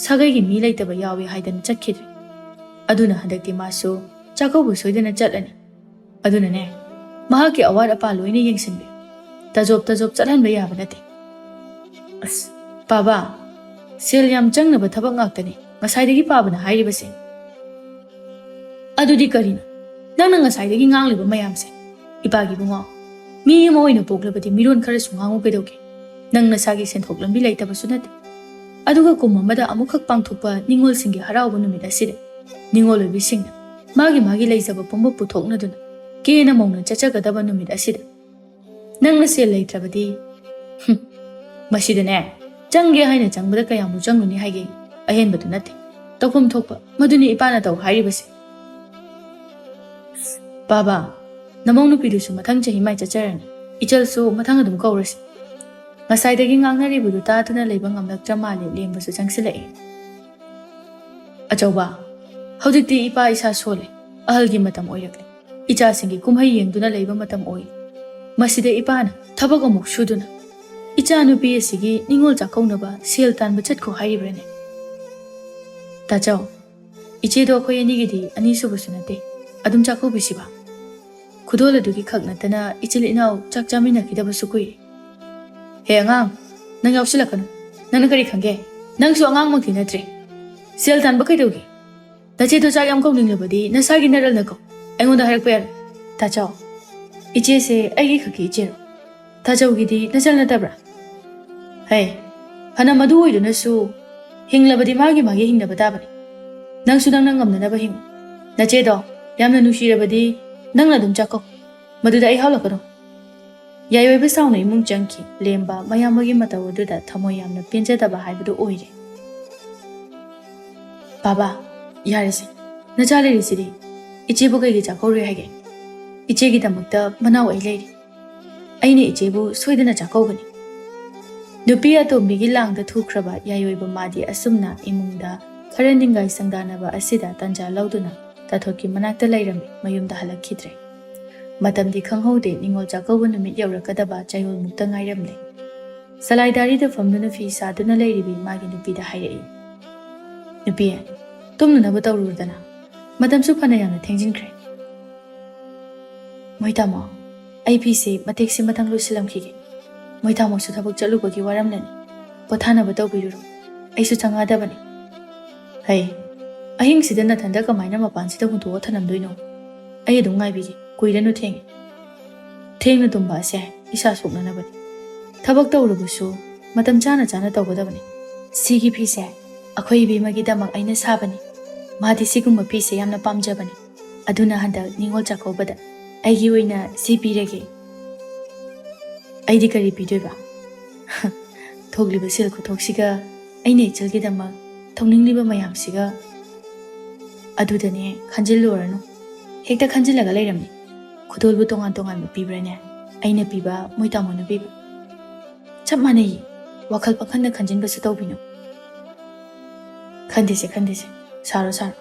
ꯁꯥꯒꯩꯒꯤ ꯃꯤ ꯂꯩꯇꯕ ꯌꯥꯎꯏ ꯍꯥꯏꯗꯅ ꯆꯠꯈꯤꯗ꯭ꯔꯦ꯫ ꯑꯗꯨꯅ ꯍꯟꯗꯛꯇꯤ ꯃꯥꯁꯨ ꯆꯥꯛꯀꯧꯕ ꯁꯣꯏꯗꯅ ꯆꯠꯂꯅꯤ꯫ ꯑꯗꯨꯅꯅꯦ, ꯃꯍꯥꯛꯀꯤ ꯑꯋꯥꯠ ꯑꯄꯥ ꯂꯣꯏꯅ ꯌꯦꯡꯁꯤꯟꯕꯤꯌꯨ꯫ ꯇꯖꯣꯞ ꯇꯖꯣꯞ ꯆꯠꯍꯟꯕ ꯌꯥꯕ ꯅꯠꯇꯦ꯫ ꯑꯁ, ꯄꯥꯕ, ꯁꯦꯜ ꯌꯥꯝ ꯆꯪꯅꯕ ꯊꯕꯛ ꯉꯥꯛꯇꯅꯤ ꯉꯁꯥꯏꯗꯒꯤ ꯄꯥꯕꯅ ꯍꯥꯏꯔꯤꯕꯁꯦ꯫ ꯑꯗꯨꯗꯤ ꯀꯔꯤꯅꯣ ꯅꯪꯅ ꯉꯁꯥꯏꯗꯒꯤ ꯉꯥꯡꯂꯤꯕ ꯃꯌꯥꯝꯁꯦ? ꯏꯄꯥꯒꯤ ꯏꯕꯨꯡꯉꯣ, ꯃꯤ ꯑꯃ ꯑꯣꯏꯅ ꯄꯣꯛꯂꯕꯗꯤ ꯃꯤꯔꯣꯟ ꯈꯔꯁꯨ ꯉꯥꯡꯉꯨ ꯀꯩꯗꯧꯒꯦ? ꯅꯪ ꯅꯁꯥꯒꯤ ꯁꯦꯟꯊꯣꯛ ꯂꯝꯕꯤ ꯂꯩꯇꯕꯁꯨ ꯅꯠꯇꯦ꯫ ꯑꯗꯨꯒ ꯀꯨꯝ ꯑꯃꯗ ꯑꯃꯨꯛꯈꯛ ꯄꯥꯡꯊꯣꯛꯄ ꯅꯤꯉꯣꯜꯁꯤꯡꯒꯤ ꯍꯔꯥꯎꯕ ꯅꯨꯃꯤꯠ ꯑꯁꯤꯗ ꯅꯤꯉꯣꯜ ꯑꯣꯏꯕꯤꯁꯤꯡꯅ ꯃꯥꯒꯤ ꯃꯥꯒꯤ ꯂꯩꯖꯕ ꯄꯨꯝꯕ ꯄꯨꯊꯣꯛꯅꯗꯨꯅ ꯀꯦꯅ ꯃꯧꯅ ꯆꯠꯆꯒꯗꯕ ꯅꯨꯃꯤꯠ ꯑꯁꯤꯗ ꯅꯪꯅ ꯁꯦꯜ ꯂꯩꯇ꯭ꯔꯕꯗꯤ, ꯍꯨꯝ, ꯃꯁꯤꯗꯅꯦ, ꯆꯪꯒꯦ ꯍꯥꯏꯅ ꯆꯪꯕꯗ ꯀꯌꯥꯃꯨꯛ ꯆꯪꯂꯨꯅꯤ ꯍꯥꯏꯒꯦ? ꯑꯍꯦꯟꯕꯗꯨ ꯅꯠꯇꯦ꯫ ꯇꯧꯐꯝ ꯊꯣꯛꯄ ꯃꯗꯨꯅꯤ ꯏꯄꯥꯅ ꯇꯧ ꯍꯥꯏꯔꯤꯕꯁꯦ꯫ ꯄꯥꯕ, ꯅꯃꯧ ꯅꯨꯄꯤꯗꯨꯁꯨ ꯃꯊꯪ ꯆꯍꯤ ꯃꯥꯏ ꯆꯠꯆꯔꯅꯤ꯫ ꯏꯆꯜꯁꯨ ꯃꯊꯪ ꯑꯗꯨꯝ ꯀꯧꯔꯁꯤ꯫ ꯉꯁꯥꯏꯗꯒꯤ ꯉꯥꯡꯅꯔꯤꯕꯗꯨ ꯇꯥꯗꯨꯅ ꯂꯩꯕ ꯉꯝꯂꯛꯇ꯭ꯔ ꯃꯥꯜꯂꯦ, ꯂꯦꯝꯕꯁꯨ ꯆꯪꯁꯤꯜꯂꯛꯑꯦ꯫ ꯑꯆꯧꯕ, ꯍꯧꯖꯤꯛꯇꯤ ꯏꯄꯥ ꯏꯁꯥ ꯁꯣꯜꯂꯦ, ꯑꯍꯜꯒꯤ ꯃꯇꯝ ꯑꯣꯏꯔꯛꯂꯦ꯫ ꯏꯆꯥꯁꯤꯡꯒꯤ ꯀꯨꯝꯍꯩ ꯌꯦꯡꯗꯨꯅ ꯂꯩꯕ ꯃꯇꯝ ꯑꯣꯏ꯫ ꯃꯁꯤꯗ ꯏꯄꯥꯅ ꯊꯕꯛ ꯑꯃꯨꯛ ꯁꯨꯗꯨꯅ ꯏꯆꯥ ꯅꯨꯄꯤ ꯑꯁꯤꯒꯤ ꯅꯤꯉꯣꯜ ꯆꯥꯛꯀꯧꯅꯕ ꯁꯦꯜ ꯇꯥꯟꯕ ꯆꯠꯈꯣ ꯍꯥꯏꯔꯤꯕ꯭ꯔꯅꯦ? ꯇꯥꯆꯧ, ꯏꯆꯦꯗꯣ ꯑꯩꯈꯣꯏ ꯑꯅꯤꯒꯤꯗꯤ ꯑꯅꯤꯁꯨꯕꯁꯨ ꯅꯠꯇꯦ, ꯑꯗꯨꯝ ꯆꯥꯛꯀꯧꯕꯤꯁꯤꯕ꯫ ꯈꯨꯗꯣꯜ ꯑꯗꯨꯒꯤ ꯈꯛ ꯅꯠꯇꯅ ꯏꯆꯤꯜ ꯏꯅꯥꯎ ꯆꯥꯛ ꯆꯥꯃꯤꯟꯅꯈꯤꯗꯕꯁꯨ ꯀꯨꯏꯔꯦ꯫ ꯍꯦ ꯑꯉꯥꯡ, ꯅꯪ ꯌꯥꯎꯁꯤꯜꯂꯛꯀꯅꯨ꯫ ꯅꯪꯅ ꯀꯔꯤ ꯈꯪꯒꯦ? ꯅꯪꯁꯨ ꯑꯉꯥꯡꯃꯛꯇꯤ ꯅꯠꯇ꯭ꯔꯦ꯫ ꯁꯦꯜ ꯇꯥꯟꯕ ꯀꯩꯗꯧꯒꯦ? ꯅꯆꯦꯗꯣ ꯆꯥꯛ ꯌꯥꯝ ꯀꯧꯅꯤꯡꯂꯕꯗꯤ ꯅꯁꯥꯒꯤ ꯅꯔꯜꯅ ꯀꯧ꯫ ꯑꯩꯉꯣꯟꯗ ꯍꯥꯏꯔꯛꯄ ꯌꯥꯔꯣꯏ꯫ ꯇꯥꯆꯧ, ꯏꯆꯦꯁꯦ ꯑꯩꯒꯤ ꯈꯛꯀꯤ ꯏꯆꯦꯔꯣ? ꯇꯥꯆꯧꯒꯤꯗꯤ ꯅꯆꯜ ꯅꯠꯇꯕ꯭ꯔꯥ? ꯍꯩ, ꯐꯅ ꯃꯗꯨ ꯑꯣꯏꯗꯨꯅꯁꯨ ꯍꯤꯡꯂꯕꯗꯤ ꯃꯥꯒꯤ ꯃꯥꯒꯤ ꯍꯤꯡꯅꯕ ꯇꯥꯕꯅꯤ꯫ ꯅꯪꯁꯨ ꯅꯪꯅ ꯉꯝꯅꯅꯕ ꯍꯤꯡꯉꯨ꯫ ꯅꯆꯦꯗꯣ ꯌꯥꯝꯅ ꯅꯨꯡꯁꯤꯔꯕꯗꯤ ꯅꯪꯅ ꯑꯗꯨꯝ ꯆꯥꯛꯀꯧ꯫ ꯃꯗꯨꯗ ꯑꯩ ꯍꯥꯎꯂꯛꯀꯅꯨ꯫ ꯌꯥꯏꯑꯣꯏꯕ ꯁꯥꯎꯅ ꯏꯃꯨꯡ ꯆꯪꯈꯤ꯫ ꯂꯦꯝꯕ ꯃꯌꯥꯝꯕꯒꯤ ꯃꯇꯧ ꯑꯗꯨꯗ ꯊꯃꯣꯏ ꯌꯥꯝꯅ ꯄꯦꯟꯖꯗꯕ ꯍꯥꯏꯕꯗꯨ ꯑꯣꯏꯔꯦ꯫ ꯕꯥꯕꯥ, ꯌꯥꯔꯦꯁꯦ꯫ ꯅꯆꯥ ꯂꯩꯔꯤꯁꯤꯗꯤ꯫ ꯏꯆꯦꯕꯨ ꯀꯩꯒꯤ ꯆꯥꯛꯀꯧꯔꯣꯏ ꯍꯥꯏꯒꯦ? ꯏꯆꯦꯒꯤꯗꯃꯛꯇ ꯃꯅꯥꯎ ꯑꯩ ꯂꯩꯔꯤ꯫ ꯑꯩꯅ ꯏꯆꯦꯕꯨ ꯁꯣꯏꯗꯅ ꯆꯥꯛꯀꯧꯒꯅꯤ꯫ ꯅꯨꯄꯤ ꯑꯇꯣꯝꯕꯤꯒꯤ ꯂꯥꯡꯗ ꯊꯨꯈ꯭ꯔꯕ ꯌꯥꯏꯑꯣꯏꯕ ꯃꯥꯗꯤ ꯑꯁꯨꯝꯅ ꯏꯃꯨꯡꯗ ꯈꯔ ꯅꯤꯡꯒꯥꯏ ꯁꯪꯗꯥꯅꯕ ꯑꯁꯤꯗ ꯇꯥꯟꯖꯥ ꯂꯧꯗꯨꯅ ꯇꯥꯊꯣꯠꯀꯤ ꯃꯅꯥꯛꯇ ꯂꯩꯔꯝꯃꯤ, ꯃꯌꯨꯝꯗ ꯍꯜꯂꯛꯈꯤꯗ꯭ꯔꯦ꯫ ꯃꯇꯝꯗꯤ ꯈꯪꯍꯧꯗꯦ, ꯅꯤꯉꯣꯜ ꯆꯥꯛꯀꯧꯕ ꯅꯨꯃꯤꯠ ꯌꯧꯔꯛꯀꯗꯕ ꯆꯌꯣꯜꯃꯨꯛꯇ ꯉꯥꯏꯔꯝꯂꯦ꯫ ꯁꯂꯥꯏꯗꯥꯔꯤꯗ ꯐꯝꯗꯨꯅ ꯐꯤ ꯁꯥꯗꯨꯅ ꯂꯩꯔꯤꯕꯤ ꯃꯥꯒꯤ ꯅꯨꯄꯤꯗ ꯍꯥꯏꯔꯛꯏ, "ꯅꯨꯄꯤ, ꯇꯨꯝꯅꯅꯕ ꯇꯧꯔꯨꯔꯗꯅ, ꯃꯇꯝꯁꯨ ꯐꯅ ꯌꯥꯝꯅ ꯊꯦꯡꯖꯤꯟꯈ꯭ꯔꯦ꯫ ꯃꯣꯏ ꯇꯥꯃꯣ, ꯑꯩ ꯐꯤꯁꯦ ꯃꯇꯦꯛꯁꯤ ꯃꯊꯪ ꯂꯣꯏꯁꯤꯜꯂꯝꯈꯤꯒꯦ꯫ ꯃꯣꯏ ꯇꯥꯃꯣꯁꯨ ꯊꯕꯛ ꯆꯠꯂꯨꯕꯒꯤ ꯋꯥꯔꯝꯂꯅꯤ꯫ ꯄꯣꯊꯥꯅꯕ ꯇꯧꯕꯤꯔꯨꯔꯣ꯫ ꯑꯩꯁꯨ ꯆꯪꯉꯛꯑꯗꯕꯅꯤ꯫" "ꯍꯩ, ꯑꯍꯤꯡꯁꯤꯗ ꯅꯊꯟꯗ ꯀꯃꯥꯏꯅ ꯃꯄꯥꯟꯁꯤꯗ ꯍꯨꯟꯗꯣꯛꯑ ꯊꯅꯝꯗꯣꯏꯅꯣ? ꯑꯩ ꯑꯗꯨꯝ ꯉꯥꯏꯕꯤꯒꯦ, ꯀꯨꯏꯔꯅꯨ ꯊꯦꯡꯉꯦ꯫ ꯊꯦꯡꯅ ꯇꯨꯝꯕ ꯑꯁꯦ ꯏꯁꯥ ꯁꯣꯛꯅꯅꯕꯅꯤ꯫ ꯊꯕꯛ ꯇꯧꯔꯕꯁꯨ ꯃꯇꯝ ꯆꯥꯅ ꯆꯥꯅ ꯇꯧꯒꯗꯕꯅꯤ꯫" "ꯁꯤꯒꯤ ꯐꯤꯁꯦ ꯑꯩꯈꯣꯏ ꯏꯕꯦꯝꯃꯒꯤꯗꯃꯛ ꯑꯩꯅ ꯁꯥꯕꯅꯤ꯫ ꯃꯥꯗꯤ ꯁꯤꯒꯨꯝꯕ ꯐꯤꯁꯦ ꯌꯥꯝꯅ ꯄꯥꯝꯖꯕꯅꯤ꯫ ꯑꯗꯨꯅ ꯍꯟꯗꯛ ꯅꯤꯉꯣꯜ ꯆꯥꯛꯀꯧꯕꯗ ꯑꯩꯒꯤ ꯑꯣꯏꯅ ꯁꯤ ꯄꯤꯔꯒꯦ꯫" "ꯑꯩꯗꯤ ꯀꯔꯤ ꯄꯤꯗꯣꯏꯕ? ꯊꯣꯛꯂꯤꯕ ꯁꯦꯜ ꯈꯨꯊꯣꯛꯁꯤꯒ, ꯑꯩꯅ ꯏꯆꯜꯒꯤꯗꯃꯛ ꯇꯧꯅꯤꯡꯂꯤꯕ ꯃꯌꯥꯝꯁꯤꯒ꯫" "ꯑꯗꯨꯗꯅꯦ ꯈꯟꯖꯤꯜꯂꯨꯔꯅꯨ꯫ ꯍꯦꯛꯇ ꯈꯟꯖꯤꯜꯂꯒ ꯂꯩꯔꯝꯃꯤ꯫ ꯈꯨꯗꯣꯜꯕꯨ ꯇꯣꯉꯥꯟ ꯇꯣꯉꯥꯟꯕ ꯄꯤꯕ꯭ꯔꯥꯅꯦ? ꯑꯩꯅ ꯄꯤꯕ, ꯃꯣꯏ ꯇꯥꯃꯣꯅ ꯄꯤꯕ ꯆꯞ ꯃꯥꯟꯅꯩꯌꯦ꯫ ꯋꯥꯈꯜ ꯄꯪꯈꯟꯗ ꯈꯟꯖꯤꯟꯕꯁꯨ ꯇꯧꯕꯤꯅꯨ꯫" "ꯈꯟꯗꯦꯁꯦ, ꯈꯟꯗꯦꯁꯦ꯫ ꯁꯥꯔꯣ, ꯁꯥꯔꯣ꯫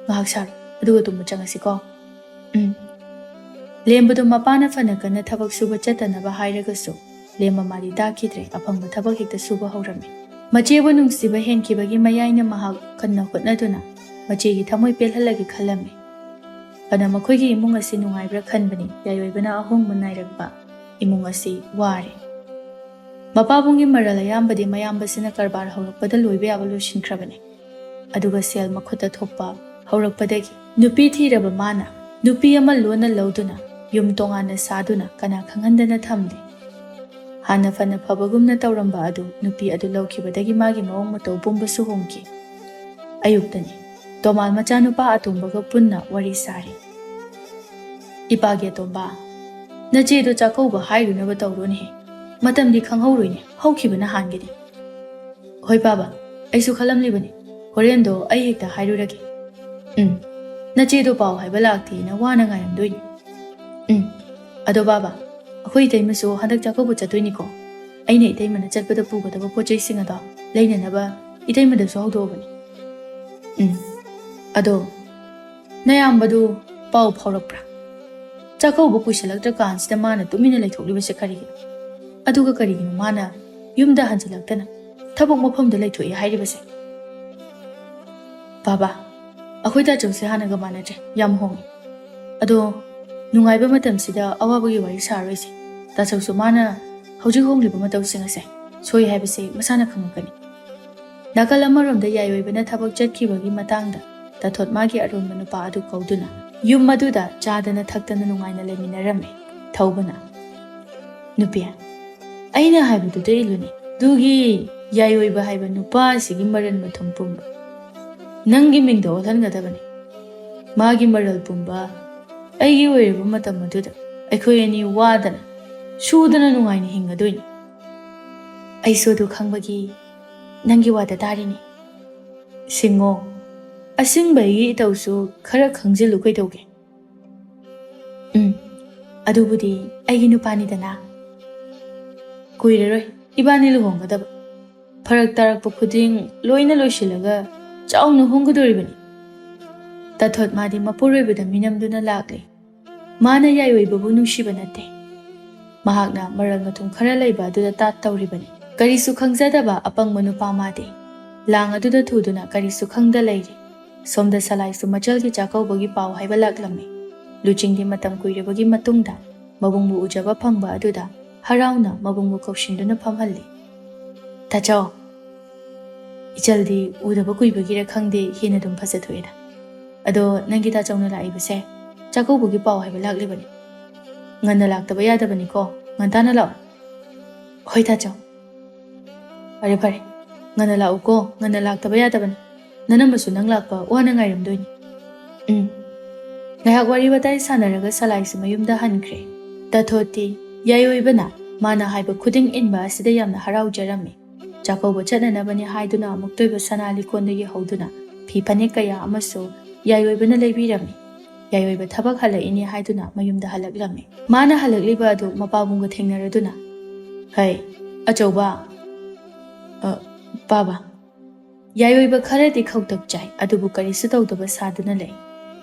ꯉꯥꯏꯍꯥꯛ ꯁꯥꯔꯣ꯫ ꯑꯗꯨꯒ ꯇꯨꯝꯕ ꯆꯪꯉꯁꯤꯀꯣ꯫" "ꯎꯝ꯫" ꯂꯦꯝꯕꯗꯣ ꯃꯄꯥꯅ ꯐꯅ ꯀꯟꯅ ꯊꯕꯛ ꯁꯨꯕ ꯆꯠꯇꯅꯕ ꯍꯥꯏꯔꯒꯁꯨ, ꯂꯦꯝꯕ ꯃꯥꯗꯤ ꯇꯥꯈꯤꯗ꯭ꯔꯦ, ꯑꯐꯪꯕ ꯊꯕꯛ ꯍꯦꯛꯇ ꯁꯨꯕ ꯍꯧꯔꯝꯃꯤ꯫ ꯃꯆꯦꯕꯨ ꯅꯨꯡꯁꯤꯕ ꯍꯦꯟꯈꯤꯕꯒꯤ ꯃꯌꯥꯏꯅ ꯃꯍꯥꯛ ꯀꯟꯅ ꯍꯣꯠꯅꯗꯨꯅ ꯃꯆꯦꯒꯤ ꯊꯃꯣꯏ ꯄꯦꯜꯍꯜꯂꯒꯦ ꯈꯜꯂꯝꯃꯤ꯫ ꯐꯅ ꯃꯈꯣꯏꯒꯤ ꯏꯃꯨꯡ ꯑꯁꯤ ꯅꯨꯡꯉꯥꯏꯕ꯭ꯔꯥ ꯈꯟꯕꯅꯤ, ꯌꯥꯏꯑꯣꯏꯕꯅ ꯑꯍꯣꯡꯕ ꯅꯥꯏꯔꯛꯄ ꯏꯃꯨꯡ ꯑꯁꯤ ꯋꯥꯔꯦ꯫ ꯃꯄꯥꯕꯨꯡꯒꯤ ꯃꯔꯜ ꯑꯌꯥꯝꯕꯗꯤ ꯃꯌꯥꯝꯕꯁꯤꯅ ꯀꯔꯕꯥꯔ ꯍꯧꯔꯛꯄꯗ ꯂꯣꯏꯕ ꯌꯥꯕ ꯂꯣꯏꯁꯤꯟꯈ꯭ꯔꯕꯅꯤ꯫ ꯑꯗꯨꯒ ꯁꯦꯜ ꯃꯈꯨꯠꯇ ꯊꯣꯛꯄ ꯍꯧꯔꯛꯄꯗꯒꯤ ꯅꯨꯄꯤ ꯊꯤꯔꯕ ꯃꯥꯅ ꯅꯨꯄꯤ ꯑꯃ ꯂꯣꯟꯅ ꯂꯧꯗꯨꯅ ꯌꯨꯝ ꯇꯣꯉꯥꯟꯅ ꯁꯥꯗꯨꯅ ꯀꯅꯥ ꯈꯪꯍꯟꯗꯅ ꯊꯝꯂꯤ꯫ ꯍꯥꯟꯅ ꯐꯅ ꯐꯕꯒꯨꯝꯅ ꯇꯧꯔꯝꯕ ꯑꯗꯨ ꯅꯨꯄꯤ ꯑꯗꯨ ꯂꯧꯈꯤꯕꯗꯒꯤ ꯃꯥꯒꯤ ꯃꯑꯣꯡ ꯃꯇꯧ ꯄꯨꯝꯕꯁꯨ ꯍꯣꯡꯈꯤ꯫ ꯑꯌꯨꯛꯇꯅꯤ꯫ ꯇꯣꯃꯥꯜ ꯃꯆꯥꯅꯨꯄꯥ ꯑꯇꯣꯝꯕꯒ ꯄꯨꯟꯅ ꯋꯥꯔꯤ ꯁꯥꯔꯤ꯫ "ꯏꯄꯥꯒꯤ ꯑꯇꯣꯝꯕ, ꯅꯆꯦꯗꯣ ꯆꯥꯛꯀꯧꯕ ꯍꯥꯏꯔꯨꯅꯕ ꯇꯧꯔꯣꯅꯦꯍꯦ꯫ ꯃꯇꯝꯗꯤ ꯈꯪꯍꯧꯔꯣꯏꯅꯦ, ꯍꯧꯈꯤꯕꯅ ꯍꯥꯟꯒꯅꯤ꯫" "ꯍꯣꯏ ꯕꯥꯕꯥ, ꯑꯩꯁꯨ ꯈꯜꯂꯝꯂꯤꯕꯅꯤ꯫ ꯍꯣꯔꯦꯟꯗꯣ ꯑꯩ ꯍꯦꯛꯇ ꯍꯥꯏꯔꯨꯔꯒꯦ꯫" "ꯎꯝ, ꯅꯆꯦꯗꯣ ꯄꯥꯎ ꯍꯥꯏꯕ ꯂꯥꯛꯇꯦꯅ ꯋꯥꯅ ꯉꯥꯏꯔꯝꯗꯣꯏꯅꯤ꯫" "ꯎꯝ, ꯑꯗꯣ ꯕꯥꯕꯥ, ꯑꯩꯈꯣꯏ ꯏꯇꯩꯃꯁꯨ ꯍꯟꯗꯛ ꯆꯥꯛꯀꯧꯕ ꯆꯠꯇꯣꯏꯅꯤꯀꯣ꯫ ꯑꯩꯅ ꯏꯇꯩꯃꯅ ꯆꯠꯄꯗ ꯄꯨꯒꯗꯕ ꯄꯣꯠ ꯆꯩꯁꯤꯡ ꯑꯗꯣ ꯂꯩꯅꯅꯕ ꯏꯇꯩꯃꯗꯁꯨ ꯍꯧꯗꯣꯛꯑꯕꯅꯤ꯫ ꯎꯝ, ꯑꯗꯣ ꯅꯌꯥꯝꯕꯗꯨ ꯄꯥꯎ ꯐꯥꯎꯔꯛꯄ꯭ꯔꯥ? ꯆꯥꯛꯀꯧꯕ ꯀꯨꯏꯁꯜꯂꯛꯇ꯭ꯔꯀꯥꯟꯁꯤꯗ ꯃꯥꯅ ꯇꯨꯃꯤꯟꯅ ꯂꯩꯊꯣꯛꯂꯤꯕꯁꯦ ꯀꯔꯤꯒꯤꯅꯣ? ꯑꯗꯨꯒ ꯀꯔꯤꯒꯤꯅꯣ ꯃꯥꯅ ꯌꯨꯝꯗ ꯍꯟꯖꯤꯜꯂꯛꯇꯅ ꯊꯕꯛ ꯃꯐꯝꯗ ꯂꯩꯊꯣꯛꯏ ꯍꯥꯏꯔꯤꯕꯁꯦ? ꯕꯥꯕꯥ, ꯑꯩꯈꯣꯏ ꯇꯥꯆꯧꯁꯦ ꯍꯥꯟꯅꯒ ꯃꯥꯟꯅꯗ꯭ꯔꯦ, ꯌꯥꯝ ꯍꯣꯡꯉꯦ꯫ ꯑꯗꯣ ꯅꯨꯡꯉꯥꯏꯕ ꯃꯇꯝꯁꯤꯗ ꯑꯋꯥꯕꯒꯤ ꯋꯥꯔꯤ ꯁꯥꯔꯣꯏꯁꯦ꯫ ꯇꯥꯆꯧꯁꯨ ꯃꯥꯅ ꯍꯧꯖꯤꯛ ꯍꯣꯡꯂꯤꯕ ꯃꯇꯧꯁꯤꯡ ꯑꯁꯦ ꯁꯣꯏ ꯍꯥꯏꯕꯁꯦ ꯃꯁꯥꯅ ꯈꯪꯉꯛꯀꯅꯤ꯫ ꯅꯥꯀꯜ ꯑꯃꯔꯣꯝꯗ ꯌꯥꯏꯑꯣꯏꯕꯅ ꯊꯕꯛ ꯆꯠꯈꯤꯕꯒꯤ ꯃꯇꯥꯡꯗ ꯇꯥꯊꯣꯠ ꯃꯥꯒꯤ ꯑꯔꯣꯟꯕ ꯅꯨꯄꯥ ꯑꯗꯨ ꯀꯧꯗꯨꯅ ꯌꯨꯝ ꯑꯗꯨꯗ ꯆꯥꯗꯅ ꯊꯛꯇꯅ ꯅꯨꯡꯉꯥꯏꯅ ꯂꯩꯃꯤꯟꯅꯔꯝꯃꯤ꯫ ꯊꯧꯕꯅ, "ꯅꯨꯄꯤ, ꯑꯩꯅ ꯍꯥꯏꯕꯗꯨꯗ ꯏꯜꯂꯨꯅꯦ꯫ ꯑꯗꯨꯒꯤ ꯌꯥꯏꯑꯣꯏꯕ ꯍꯥꯏꯕ ꯅꯨꯄꯥ ꯑꯁꯤꯒꯤ ꯃꯔꯟ ꯃꯊꯨꯝ ꯄꯨꯝꯕ ꯅꯪꯒꯤ ꯃꯤꯡꯗ ꯑꯣꯜꯍꯟꯒꯗꯕꯅꯤ꯫ ꯃꯥꯒꯤ ꯃꯔꯜ ꯄꯨꯝꯕ ꯑꯩꯒꯤ ꯑꯣꯏꯔꯕ ꯃꯇꯝ ꯑꯗꯨꯗ ꯑꯩꯈꯣꯏ ꯑꯅꯤ ꯋꯥꯗꯅ, ꯁꯨꯗꯅ ꯅꯨꯡꯉꯥꯏꯅ ꯍꯤꯡꯒꯗꯣꯏꯅꯤ꯫ ꯑꯩꯁꯨ ꯑꯗꯨ ꯈꯪꯕꯒꯤ ꯅꯪꯒꯤ ꯋꯥꯗ ꯇꯥꯔꯤꯅꯤ꯫ ꯁꯤꯡꯉꯣ, ꯑꯁꯤꯡꯕ ꯑꯩꯒꯤ ꯏꯇꯧꯁꯨ ꯈꯔ ꯈꯪꯖꯤꯜꯂꯨ ꯀꯩꯗꯧꯒꯦ?" "ꯎꯝ, ꯑꯗꯨꯕꯨꯗꯤ ꯑꯩꯒꯤ ꯅꯨꯄꯥꯅꯤꯗꯅ꯫ ꯀꯨꯏꯔꯔꯣꯏ ꯏꯕꯥꯅꯤ ꯂꯨꯍꯣꯡꯒꯗꯕ꯫ ꯐꯔꯛ ꯇꯥꯔꯛꯄ ꯈꯨꯗꯤꯡ ꯂꯣꯏꯅ ꯂꯣꯏꯁꯤꯜꯂꯒ ꯆꯥꯎꯅ ꯍꯣꯡꯒꯗꯧꯔꯤꯕꯅꯤ꯫" ꯇꯥꯊꯣꯠ ꯃꯥꯗꯤ ꯃꯄꯨꯔꯣꯏꯕꯗ ꯃꯤꯅꯝꯗꯨꯅ ꯂꯥꯛꯂꯦ꯫ ꯃꯥꯅ ꯌꯥꯏꯑꯣꯏꯕꯕꯨ ꯅꯨꯡꯁꯤꯕ ꯅꯠꯇꯦ꯫ ꯃꯍꯥꯛꯅ ꯃꯔꯜ ꯃꯊꯨꯝ ꯈꯔ ꯂꯩꯕ ꯑꯗꯨꯗ ꯇꯥꯠ ꯇꯧꯔꯤꯕꯅꯤ꯫ ꯀꯔꯤꯁꯨ ꯈꯪꯖꯗꯕ ꯑꯄꯪꯕ ꯅꯨꯄꯥ ꯃꯥꯗꯤ ꯂꯥꯡ ꯑꯗꯨꯗ ꯊꯨꯗꯨꯅ ꯀꯔꯤꯁꯨ ꯈꯪꯗ ꯂꯩꯔꯤ꯫ ꯁꯣꯝꯗ ꯁꯂꯥꯏꯁꯨ ꯃꯆꯜꯒꯤ ꯆꯥꯛꯀꯧꯕꯒꯤ ꯄꯥꯎ ꯍꯥꯏꯕ ꯂꯥꯛꯂꯝꯃꯤ꯫ ꯂꯨꯆꯤꯡꯗꯤ ꯃꯇꯝ ꯀꯨꯏꯔꯕꯒꯤ ꯃꯇꯨꯡꯗ ꯃꯕꯨꯡꯕꯨ ꯎꯖꯕ ꯐꯪꯕ ꯑꯗꯨꯗ ꯍꯔꯥꯎꯅ ꯃꯕꯨꯡꯕꯨ ꯀꯧꯁꯤꯟꯗꯨꯅ ꯐꯝꯍꯜꯂꯤ꯫ "ꯇꯥꯆꯧ, ꯏꯆꯜꯗꯤ ꯎꯗꯕ ꯀꯨꯏꯕꯒꯤꯔ ꯈꯪꯗꯦ, ꯍꯦꯟꯅ ꯑꯗꯨꯝ ꯐꯖꯊꯣꯛꯑꯦꯗ꯫ ꯑꯗꯣ ꯅꯪꯒꯤ ꯇꯥꯆꯧꯅ ꯂꯥꯛꯏꯕꯁꯦ ꯆꯥꯛꯀꯧꯕꯒꯤ ꯄꯥꯎ ꯍꯥꯏꯕ ꯂꯥꯛꯂꯤꯕꯅꯤ꯫ ꯉꯟꯅ ꯂꯥꯛꯇꯕ ꯌꯥꯗꯕꯅꯤꯀꯣ, ꯉꯟꯇꯥꯅ ꯂꯥꯛꯑꯣ꯫" "ꯍꯣꯏ ꯇꯥꯆꯧ꯫" "ꯐꯔꯦ ꯐꯔꯦ, ꯉꯟꯅ ꯂꯥꯛꯎꯀꯣ, ꯉꯟꯅ ꯂꯥꯛꯇꯕ ꯌꯥꯗꯕꯅꯤ꯫ ꯅꯅꯝꯃꯁꯨ ꯅꯪ ꯂꯥꯛꯄ ꯋꯥꯅ ꯉꯥꯏꯔꯝꯗꯣꯏꯅꯤ꯫" "ꯎꯝ꯫" ꯉꯥꯏꯍꯥꯛ ꯋꯥꯔꯤ ꯋꯥꯇꯥꯏ ꯁꯥꯟꯅꯔꯒ ꯁꯂꯥꯏꯁꯨ ꯃꯌꯨꯝꯗ ꯍꯟꯈ꯭ꯔꯦ꯫ ꯇꯥꯊꯣꯠꯇꯤ ꯌꯥꯏꯑꯣꯏꯕꯅ ꯃꯥꯅ ꯍꯥꯏꯕ ꯈꯨꯗꯤꯡ ꯏꯟꯕ ꯑꯁꯤꯗ ꯌꯥꯝꯅ ꯍꯔꯥꯎꯖꯔꯝꯃꯤ꯫ ꯆꯥꯛꯀꯧꯕ ꯆꯠꯅꯅꯕꯅꯤ ꯍꯥꯏꯗꯨꯅ ꯑꯃꯨꯛꯇꯣꯏꯕ ꯁꯅꯥ ꯂꯤꯀꯣꯟꯗꯒꯤ ꯍꯧꯗꯨꯅ ꯐꯤ ꯐꯅꯦꯛ ꯀꯌꯥ ꯑꯃꯁꯨ ꯌꯥꯏꯑꯣꯏꯕꯅ ꯂꯩꯕꯤꯔꯝꯃꯤ꯫ ꯌꯥꯏꯑꯣꯏꯕ ꯊꯕꯛ ꯍꯜꯂꯛꯏꯅꯦ ꯍꯥꯏꯗꯨꯅ ꯃꯌꯨꯝꯗ ꯍꯜꯂꯛꯂꯝꯃꯤ꯫ ꯃꯥꯅ ꯍꯜꯂꯛꯂꯤꯕ ꯑꯗꯨ ꯃꯄꯥꯕꯨꯡꯒ ꯊꯦꯡꯅꯔꯗꯨꯅ, "ꯍꯩ, ꯑꯆꯧꯕ, ꯑ, ꯄꯥꯕ, ꯌꯥꯏꯑꯣꯏꯕ ꯈꯔꯗꯤ ꯈꯧꯇꯛ ꯆꯥꯏ, ꯑꯗꯨꯕꯨ ꯀꯔꯤꯁꯨ ꯇꯧꯗꯕ ꯁꯥꯗꯨꯅ ꯂꯩ꯫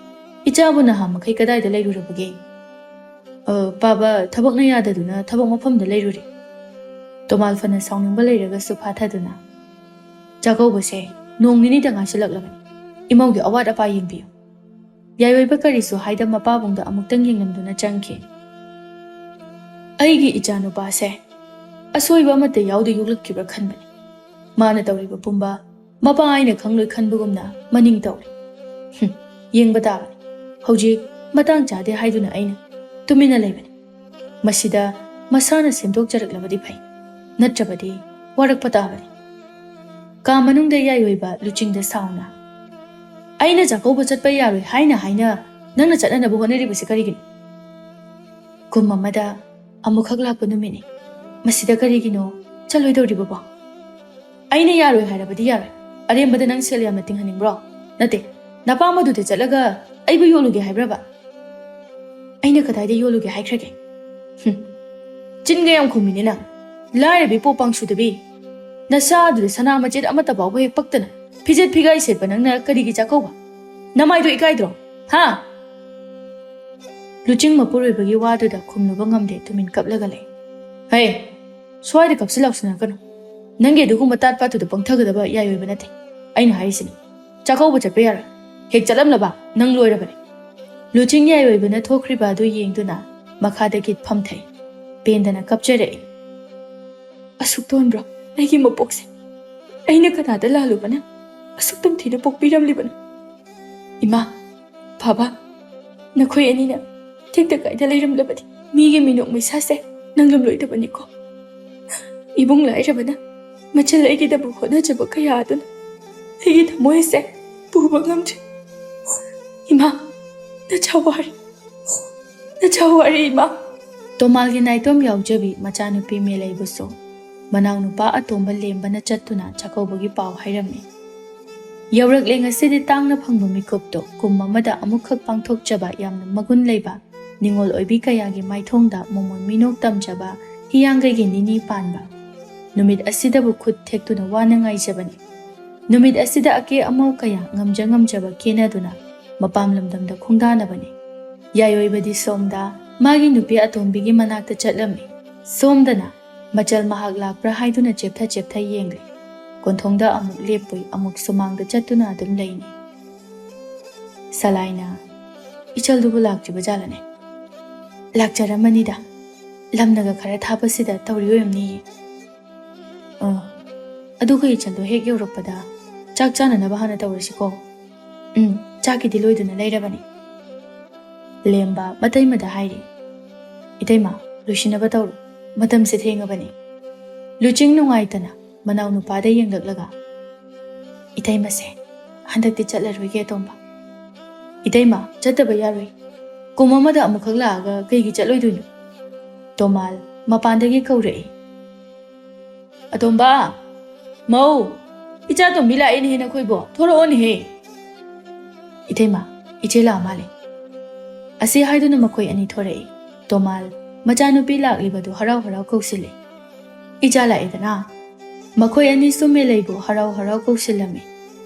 ꯏꯆꯥꯕꯨ ꯅꯍꯥ ꯃꯈꯩ ꯀꯗꯥꯏꯗ ꯂꯩꯔꯨꯔꯕꯒꯦ?" "ꯑ, ꯄꯥꯕ ꯊꯕꯛꯅ ꯌꯥꯗꯗꯨꯅ ꯊꯕꯛ ꯃꯐꯝꯗ ꯂꯩꯔꯨꯔꯦ꯫" ꯇꯣꯃꯥꯜ ꯐꯅ ꯁꯥꯎꯅꯤꯡꯕ ꯂꯩꯔꯒꯁꯨ ꯐꯥꯊꯗꯨꯅ, "ꯆꯥꯛꯀꯧꯕꯁꯦ ꯅꯣꯡ ꯅꯤꯅꯤꯗ ꯉꯥꯏꯁꯤꯜꯂꯛꯂꯕꯅꯤ꯫ ꯏꯃꯧꯒꯤ ꯑꯋꯥꯠ ꯑꯄꯥ ꯌꯦꯡꯕꯤꯌꯨ꯫" ꯌꯥꯏꯑꯣꯏꯕ ꯀꯔꯤꯁꯨ ꯍꯥꯏꯗ ꯃꯄꯥꯕꯨꯡꯗ ꯑꯃꯨꯛꯇꯪ ꯌꯦꯡꯂꯝꯗꯨꯅ ꯆꯪꯈꯤ꯫ "ꯑꯩꯒꯤ ꯏꯆꯥꯅꯨꯄꯥꯁꯦ ꯑꯁꯣꯏꯕ ꯑꯃꯠꯇ ꯌꯥꯎꯗ ꯌꯣꯛꯂꯛꯈꯤꯕ꯭ꯔꯥ ꯈꯟꯕꯅꯤ꯫ ꯃꯥꯅ ꯇꯧꯔꯤꯕ ꯄꯨꯝꯕ ꯃꯄꯥ ꯑꯩꯅ ꯈꯪꯂꯣꯏ ꯈꯟꯕꯒꯨꯝꯅ ꯃꯅꯤꯡ ꯇꯧꯔꯤ꯫ ꯍꯨꯝ, ꯌꯦꯡꯕ ꯇꯥꯕꯅꯤ꯫ ꯍꯧꯖꯤꯛ ꯃꯇꯥꯡ ꯆꯥꯗꯦ ꯍꯥꯏꯗꯨꯅ ꯑꯩꯅ ꯇꯨꯃꯤꯟꯅ ꯂꯩꯕꯅꯤ꯫ ꯃꯁꯤꯗ ꯃꯁꯥꯅ ꯁꯦꯝꯗꯣꯛꯆꯔꯛꯂꯕꯗꯤ ꯐꯩ, ꯅꯠꯇ꯭ꯔꯕꯗꯤ ꯋꯥꯔꯛꯄ ꯇꯥꯕꯅꯤ꯫" ꯀꯥ ꯃꯅꯨꯡꯗ ꯌꯥꯏꯑꯣꯏꯕ ꯂꯨꯆꯤꯡꯗ ꯁꯥꯎꯅ, "ꯑꯩꯅ ꯆꯥꯛꯀꯧꯕ ꯆꯠꯄ ꯌꯥꯔꯣꯏ ꯍꯥꯏꯅ ꯍꯥꯏꯅ ꯅꯪꯅ ꯆꯠꯅꯅꯕ ꯍꯣꯠꯅꯔꯤꯕꯁꯤ ꯀꯔꯤꯒꯤꯅꯣ? ꯀꯨꯝ ꯑꯃꯗ ꯑꯃꯨꯛꯈꯛ ꯂꯥꯛꯄ ꯅꯨꯃꯤꯠꯅꯤ꯫ ꯃꯁꯤꯗ ꯀꯔꯤꯒꯤꯅꯣ ꯆꯠꯂꯣꯏꯗꯧꯔꯤꯕꯕꯣ? ꯑꯩꯅ ꯌꯥꯔꯣꯏ ꯍꯥꯏꯔꯕꯗꯤ ꯌꯥꯔꯣꯏ꯫ ꯑꯔꯦꯝꯕꯗ ꯅꯪ ꯁꯦꯜ ꯌꯥꯝꯅ ꯇꯤꯡꯍꯟꯅꯤꯡꯕ꯭ꯔꯣ? ꯅꯠꯇꯦ, ꯅꯄꯥꯝ ꯑꯗꯨꯗ ꯆꯠꯂꯒ ꯑꯩꯕꯨ ꯌꯣꯜꯂꯨꯒꯦ ꯍꯥꯏꯕ꯭ꯔꯕ? ꯑꯩꯅ ꯀꯗꯥꯏꯗ ꯌꯣꯜꯂꯨꯒꯦ ꯍꯥꯏꯈ꯭ꯔꯒꯦ? ꯍꯨꯝ, ꯆꯤꯟꯒ ꯌꯥꯝ ꯈꯨꯝꯃꯤꯅꯦ ꯅꯪ꯫ ꯂꯥꯏꯔꯕꯤ ꯄꯣꯄꯥꯡ ꯁꯨꯗꯕꯤ꯫ ꯅꯁꯥ ꯑꯗꯨꯗ ꯁꯅꯥ ꯃꯆꯦꯠ ꯑꯃꯠꯇ ꯐꯥꯎꯕ ꯍꯦꯛ ꯄꯛꯇꯅ ꯐꯤꯖꯦꯠ ꯐꯤꯒꯥꯏ ꯁꯦꯠꯄ ꯅꯪꯅ ꯀꯔꯤꯒꯤ ꯆꯥꯛꯀꯧꯕ? ꯅꯃꯥꯏꯗꯣ ꯏꯀꯥꯏꯗ꯭ꯔꯣ? ꯍꯥ?" ꯂꯨꯆꯤꯡ ꯃꯄꯨꯔꯣꯏꯕꯒꯤ ꯋꯥꯗꯨꯗ ꯈꯨꯝꯂꯨꯕ ꯉꯝꯗꯦ, ꯇꯨꯃꯤꯟ ꯀꯞꯂꯒ ꯂꯩ꯫ "ꯍꯦ, ꯁ꯭ꯋꯥꯏꯗ ꯀꯞꯁꯤ ꯂꯥꯎꯁꯤꯟꯅꯔꯛꯀꯅꯨ꯫ ꯅꯪꯒꯤ ꯑꯗꯨꯒꯨꯝꯕ ꯇꯥꯠ ꯄꯥꯠꯇꯨꯗ ꯄꯪꯊꯒꯗꯕ ꯌꯥꯏꯑꯣꯏꯕ ꯅꯠꯇꯦ꯫ ꯑꯩꯅ ꯍꯥꯏꯔꯤꯁꯤꯅꯤ, ꯆꯥꯛꯀꯧꯕ ꯆꯠꯄ ꯌꯥꯔꯣꯏ꯫ ꯍꯦꯛ ꯆꯠꯂꯝꯂꯕ ꯅꯪ ꯂꯣꯏꯔꯕꯅꯤ꯫" ꯂꯨꯆꯤꯡ ꯌꯥꯏꯑꯣꯏꯕꯅ ꯊꯣꯛꯈ꯭ꯔꯤꯕ ꯑꯗꯨ ꯌꯦꯡꯗꯨꯅ ꯃꯈꯥꯗꯒꯤ ꯐꯝꯊꯩ꯫ ꯄꯦꯟꯗꯅ ꯀꯞꯆꯔꯛꯏ꯫ "ꯑꯁꯨꯛ ꯇꯣꯟꯕ꯭ꯔꯣ ꯑꯩꯒꯤ ꯃꯄꯣꯛꯁꯦ? ꯑꯩꯅ ꯀꯅꯥꯗ ꯂꯥꯜꯂꯨꯕꯅ ꯑꯁꯨꯛ ꯇꯝꯊꯤꯅ ꯄꯣꯛꯄꯤꯔꯝꯂꯤꯕꯅꯣ? ꯏꯃꯥ, ꯕꯥꯕꯥ, ꯅꯈꯣꯏ ꯑꯅꯤꯅ ꯇꯦꯛꯇ ꯀꯥꯏꯗ ꯂꯩꯔꯝꯂꯕꯗꯤ ꯃꯤꯒꯤ ꯃꯤꯅꯣꯛ ꯃꯩꯁꯥꯁꯦ ꯅꯪꯂꯝꯂꯣꯏꯗꯕꯅꯤꯀꯣ꯫ ꯏꯕꯨꯡ ꯂꯥꯏꯔꯕꯅ ꯃꯆꯜ ꯑꯩꯒꯤꯗꯃꯛ ꯍꯣꯠꯅꯖꯕ ꯀꯌꯥ ꯑꯗꯨꯅ ꯑꯩꯒꯤ ꯊꯃꯣꯏ ꯑꯁꯦ ꯄꯨꯕ ꯉꯝꯗ꯭ꯔꯦ꯫ ꯏꯃꯥ, ꯅꯆꯥ ꯋꯥꯔꯦ, ꯅꯆꯥ ꯋꯥꯔꯦ ꯏꯃꯥ꯫" ꯇꯣꯃꯥꯜꯒꯤ ꯅꯥꯏꯇꯣꯝ ꯌꯥꯎꯖꯕꯤ ꯃꯆꯥꯅꯨꯄꯤ ꯃꯦꯂꯩꯕꯨꯁꯨ ꯃꯅꯥꯎꯅꯨꯄꯥ ꯑꯇꯣꯝꯕ ꯂꯦꯝꯕꯅ ꯆꯠꯇꯨꯅ ꯆꯥꯛꯀꯧꯕꯒꯤ ꯄꯥꯎ ꯍꯥꯏꯔꯝꯃꯤ꯫ ꯌꯧꯔꯛꯂꯦ ꯉꯁꯤꯗꯤ ꯇꯥꯡꯅ ꯐꯪꯕ ꯃꯤꯀꯨꯞꯇꯣ, ꯀꯨꯝ ꯑꯃꯗ ꯑꯃꯨꯛꯈꯛ ꯄꯥꯡꯊꯣꯛꯆꯕ ꯌꯥꯝꯅ ꯃꯒꯨꯟ ꯂꯩꯕ ꯅꯤꯉꯣꯜ ꯑꯣꯏꯕꯤ ꯀꯌꯥꯒꯤ ꯃꯥꯏꯊꯣꯡꯗ ꯃꯣꯃꯣꯟ ꯃꯤꯅꯣꯛ ꯇꯝꯖꯕ ꯍꯤꯌꯥꯡꯒꯩꯒꯤ ꯅꯤꯅꯤ ꯄꯥꯟꯕ꯫ ꯅꯨꯃꯤꯠ ꯑꯁꯤꯗꯕꯨ ꯈꯨꯠ ꯊꯦꯛꯇꯨꯅ ꯋꯥꯅ ꯉꯥꯏꯖꯕꯅꯤ꯫ ꯅꯨꯃꯤꯠ ꯑꯁꯤꯗ ꯑꯀꯦ ꯑꯃꯧ ꯀꯌꯥ ꯉꯝꯖ ꯉꯝꯖꯕ ꯀꯦꯅꯗꯨꯅ ꯃꯄꯥꯝ ꯂꯝꯗꯝꯗ ꯈꯣꯡꯗꯥꯅꯕꯅꯤ꯫ ꯌꯥꯏꯑꯣꯏꯕꯗꯤ ꯁꯣꯝꯗ ꯃꯥꯒꯤ ꯅꯨꯄꯤ ꯑꯇꯣꯝꯕꯤꯒꯤ ꯃꯅꯥꯛꯇ ꯆꯠꯂꯝꯃꯤ꯫ ꯁꯣꯝꯗꯅ ꯃꯆꯜ ꯃꯍꯥꯛ ꯂꯥꯛꯄ꯭ꯔꯥ ꯍꯥꯏꯗꯨꯅ ꯆꯦꯞꯊ ꯆꯦꯞꯊ ꯌꯦꯡꯂꯤ꯫ ꯀꯣꯟꯊꯣꯡꯗ ꯑꯃꯨꯛ ꯂꯦꯞꯄꯨꯏ, ꯑꯃꯨꯛ ꯁꯨꯃꯥꯡꯗ ꯆꯠꯇꯨꯅ ꯑꯗꯨꯝ ꯂꯩꯅꯤ꯫ ꯁꯂꯥꯏꯅ, "ꯏꯆꯜꯗꯨꯕꯨ ꯂꯥꯛꯇ꯭ꯔꯤꯕ ꯖꯥꯠꯂꯅꯦ?" "ꯂꯥꯛꯆꯔꯝꯃꯅꯤꯗ, ꯂꯝꯅꯒ ꯈꯔ ꯊꯥꯞꯄꯁꯤꯗ ꯇꯧꯔꯤ ꯑꯣꯏꯔꯝꯅꯤꯌꯦ꯫ ꯑ, ꯑꯗꯨꯒ ꯏꯆꯜꯗꯣ ꯍꯦꯛ ꯌꯧꯔꯛꯄꯗ ꯆꯥꯛ ꯆꯥꯅꯅꯕ ꯍꯥꯟꯅ ꯇꯧꯔꯁꯤꯀꯣ꯫ ꯎꯝ, ꯆꯥꯛꯀꯤꯗꯤ ꯂꯣꯏꯗꯨꯅ ꯂꯩꯔꯕꯅꯤ꯫" ꯂꯦꯝꯕ ꯃꯇꯩꯃꯗ ꯍꯥꯏꯔꯤ, "ꯏꯇꯩꯃ, ꯂꯣꯏꯁꯤꯟꯅꯕ ꯇꯧꯔꯣ, ꯃꯇꯝꯁꯦ ꯊꯦꯡꯉꯕꯅꯤ꯫" ꯂꯨꯆꯤꯡ ꯅꯨꯡꯉꯥꯏꯇꯅ ꯃꯅꯥꯎ ꯅꯨꯄꯥꯗ ꯌꯦꯡꯂꯛꯂꯒ, "ꯏꯇꯩꯃꯁꯦ, ꯍꯟꯗꯛꯇꯤ ꯆꯠꯂꯔꯣꯏꯒꯦ ꯑꯇꯣꯝꯕ꯫" "ꯏꯇꯩꯃ, ꯆꯠꯇꯕ ꯌꯥꯔꯣꯏ꯫ ꯀꯨꯝ ꯑꯃꯗ ꯑꯃꯨꯛꯈꯛ ꯂꯥꯛꯑꯒ ꯀꯩꯒꯤ ꯆꯠꯂꯣꯏꯗꯣꯏꯅꯣ?" ꯇꯣꯃꯥꯜ ꯃꯄꯥꯟꯗꯒꯤ ꯀꯧꯔꯛꯏ꯫ "ꯑꯇꯣꯝꯕ! ꯃꯧ! ꯏꯆꯥ ꯇꯣꯝꯕꯤ ꯂꯥꯛꯑꯦꯅꯦꯍꯦ ꯅꯈꯣꯏꯕꯣ, ꯊꯣꯔꯛꯑꯣꯅꯦꯍꯦ꯫" "ꯏꯇꯩꯃ, ꯏꯆꯦ ꯂꯥꯛꯑ ꯃꯥꯜꯂꯦ꯫" ꯑꯁꯤ ꯍꯥꯏꯗꯨꯅ ꯃꯈꯣꯏ ꯑꯅꯤ ꯊꯣꯔꯛꯏ꯫ ꯇꯣꯃꯥꯜ ꯃꯆꯥꯅꯨꯄꯤ ꯂꯥꯛꯂꯤꯕꯗꯨ ꯍꯔꯥꯎ ꯍꯔꯥꯎ ꯀꯧꯁꯤꯜꯂꯤ꯫ "ꯏꯆꯥ ꯂꯥꯛꯑꯦꯗꯅ꯫" ꯃꯈꯣꯏ ꯑꯅꯤꯁꯨ ꯃꯦꯂꯩꯕꯨ ꯍꯔꯥꯎ ꯍꯔꯥꯎ ꯀꯧꯁꯤꯜꯂꯝꯃꯤ꯫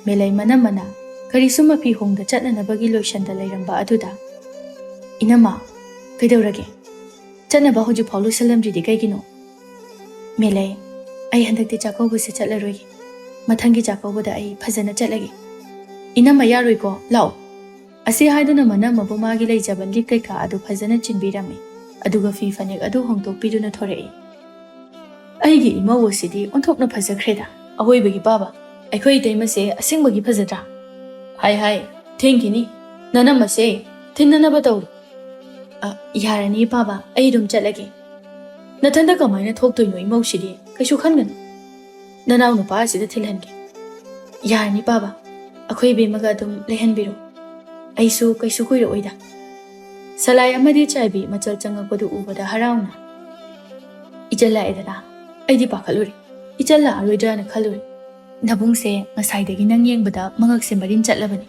ꯃꯦꯂꯩ ꯃꯅꯝꯃꯅ ꯀꯔꯤꯁꯨ ꯃꯐꯤ ꯍꯣꯡꯗ ꯆꯠꯅꯅꯕꯒꯤ ꯂꯣꯏꯁꯟꯗ ꯂꯩꯔꯝꯕ ꯑꯗꯨꯗ, "ꯏꯅꯝꯃ, ꯀꯩꯗꯧꯔꯒꯦ? ꯆꯠꯅꯕ ꯍꯧꯖꯤꯛꯐꯥꯎ ꯂꯣꯏꯁꯜꯂꯝꯗ꯭ꯔꯤꯗꯤ ꯀꯩꯒꯤꯅꯣ?" "ꯃꯦꯂꯩ, ꯑꯩ ꯍꯟꯗꯛꯇꯤ ꯆꯥꯛꯀꯧꯕꯁꯦ ꯆꯠꯂꯔꯣꯏꯒꯦ꯫ ꯃꯊꯪꯒꯤ ꯆꯥꯛꯀꯧꯕꯗ ꯑꯩ ꯐꯖꯅ ꯆꯠꯂꯒꯦ꯫" "ꯏꯅꯝꯃ, ꯌꯥꯔꯣꯏꯀꯣ, ꯂꯥꯛꯑꯣ꯫" ꯑꯁꯤ ꯍꯥꯏꯗꯨꯅ ꯃꯅꯝꯃꯕꯨ ꯃꯥꯒꯤ ꯂꯩꯖꯕ ꯂꯤꯛ ꯀꯩꯀꯥ ꯑꯗꯨ ꯐꯖꯅ ꯆꯤꯟꯕꯤꯔꯝꯃꯤ꯫ ꯑꯗꯨꯒ ꯐꯤ ꯐꯅꯦꯛ ꯑꯗꯨ ꯍꯣꯡꯗꯣꯛꯄꯤꯗꯨꯅ ꯊꯣꯔꯛꯏ꯫ "ꯑꯩꯒꯤ ꯏꯃꯧ ꯑꯁꯤꯗꯤ ꯑꯣꯟꯊꯣꯛꯅ ꯐꯖꯈ꯭ꯔꯦꯗ꯫ ꯑꯑꯣꯏꯕꯒꯤ ꯄꯥꯕ, ꯑꯩꯈꯣꯏ ꯏꯇꯩꯃꯁꯦ ꯑꯁꯦꯡꯕꯒꯤ ꯐꯖꯗ꯭ꯔꯥ? ꯍꯥꯏ ꯍꯥꯏ, ꯊꯦꯡꯈꯤꯅꯤ꯫ ꯅꯅꯝꯃꯁꯦ ꯊꯤꯟꯅꯅꯕ ꯇꯧꯔꯨ꯫" "ꯑ, ꯌꯥꯔꯅꯤ ꯄꯥꯕ, ꯑꯩ ꯑꯗꯨꯝ ꯆꯠꯂꯒꯦ꯫" "ꯅꯊꯟꯗ ꯀꯃꯥꯏꯅ ꯊꯣꯛꯇꯣꯏꯅꯣ ꯏꯃꯧꯁꯤꯗꯤ? ꯀꯩꯁꯨ ꯈꯟꯒꯅꯨ꯫ ꯅꯅꯥꯎ ꯅꯨꯄꯥ ꯑꯁꯤꯗ ꯊꯤꯜꯍꯟꯒꯦ꯫" "ꯌꯥꯔꯅꯤ ꯄꯥꯕ, ꯑꯩꯈꯣꯏ ꯏꯕꯦꯝꯃꯒ ꯑꯗꯨꯝ ꯂꯩꯍꯟꯕꯤꯔꯣ꯫ ꯑꯩꯁꯨ ꯀꯩꯁꯨ ꯀꯨꯏꯔꯛꯑꯣꯏꯗ꯫" ꯁꯂꯥꯏ ꯑꯃꯗꯤ ꯆꯥꯏꯕꯤ ꯃꯆꯜ ꯆꯪꯉꯛꯄꯗꯨ ꯎꯕꯗ ꯍꯔꯥꯎꯅ, "ꯏꯆꯜ ꯂꯥꯛꯑꯦꯗꯅ, ꯑꯩꯗꯤ ꯄꯥꯈꯠꯂꯨꯔꯦ꯫ ꯏꯆꯜ ꯂꯥꯛꯑꯔꯣꯏꯗ꯭ꯔꯥꯅ ꯈꯜꯂꯨꯔꯦ꯫ ꯅꯕꯨꯡꯁꯦ ꯉꯁꯥꯏꯗꯒꯤ ꯅꯪ ꯌꯦꯡꯕꯗ ꯃꯉꯛꯁꯦ ꯃꯔꯤꯟ ꯆꯠꯂꯕꯅꯤ꯫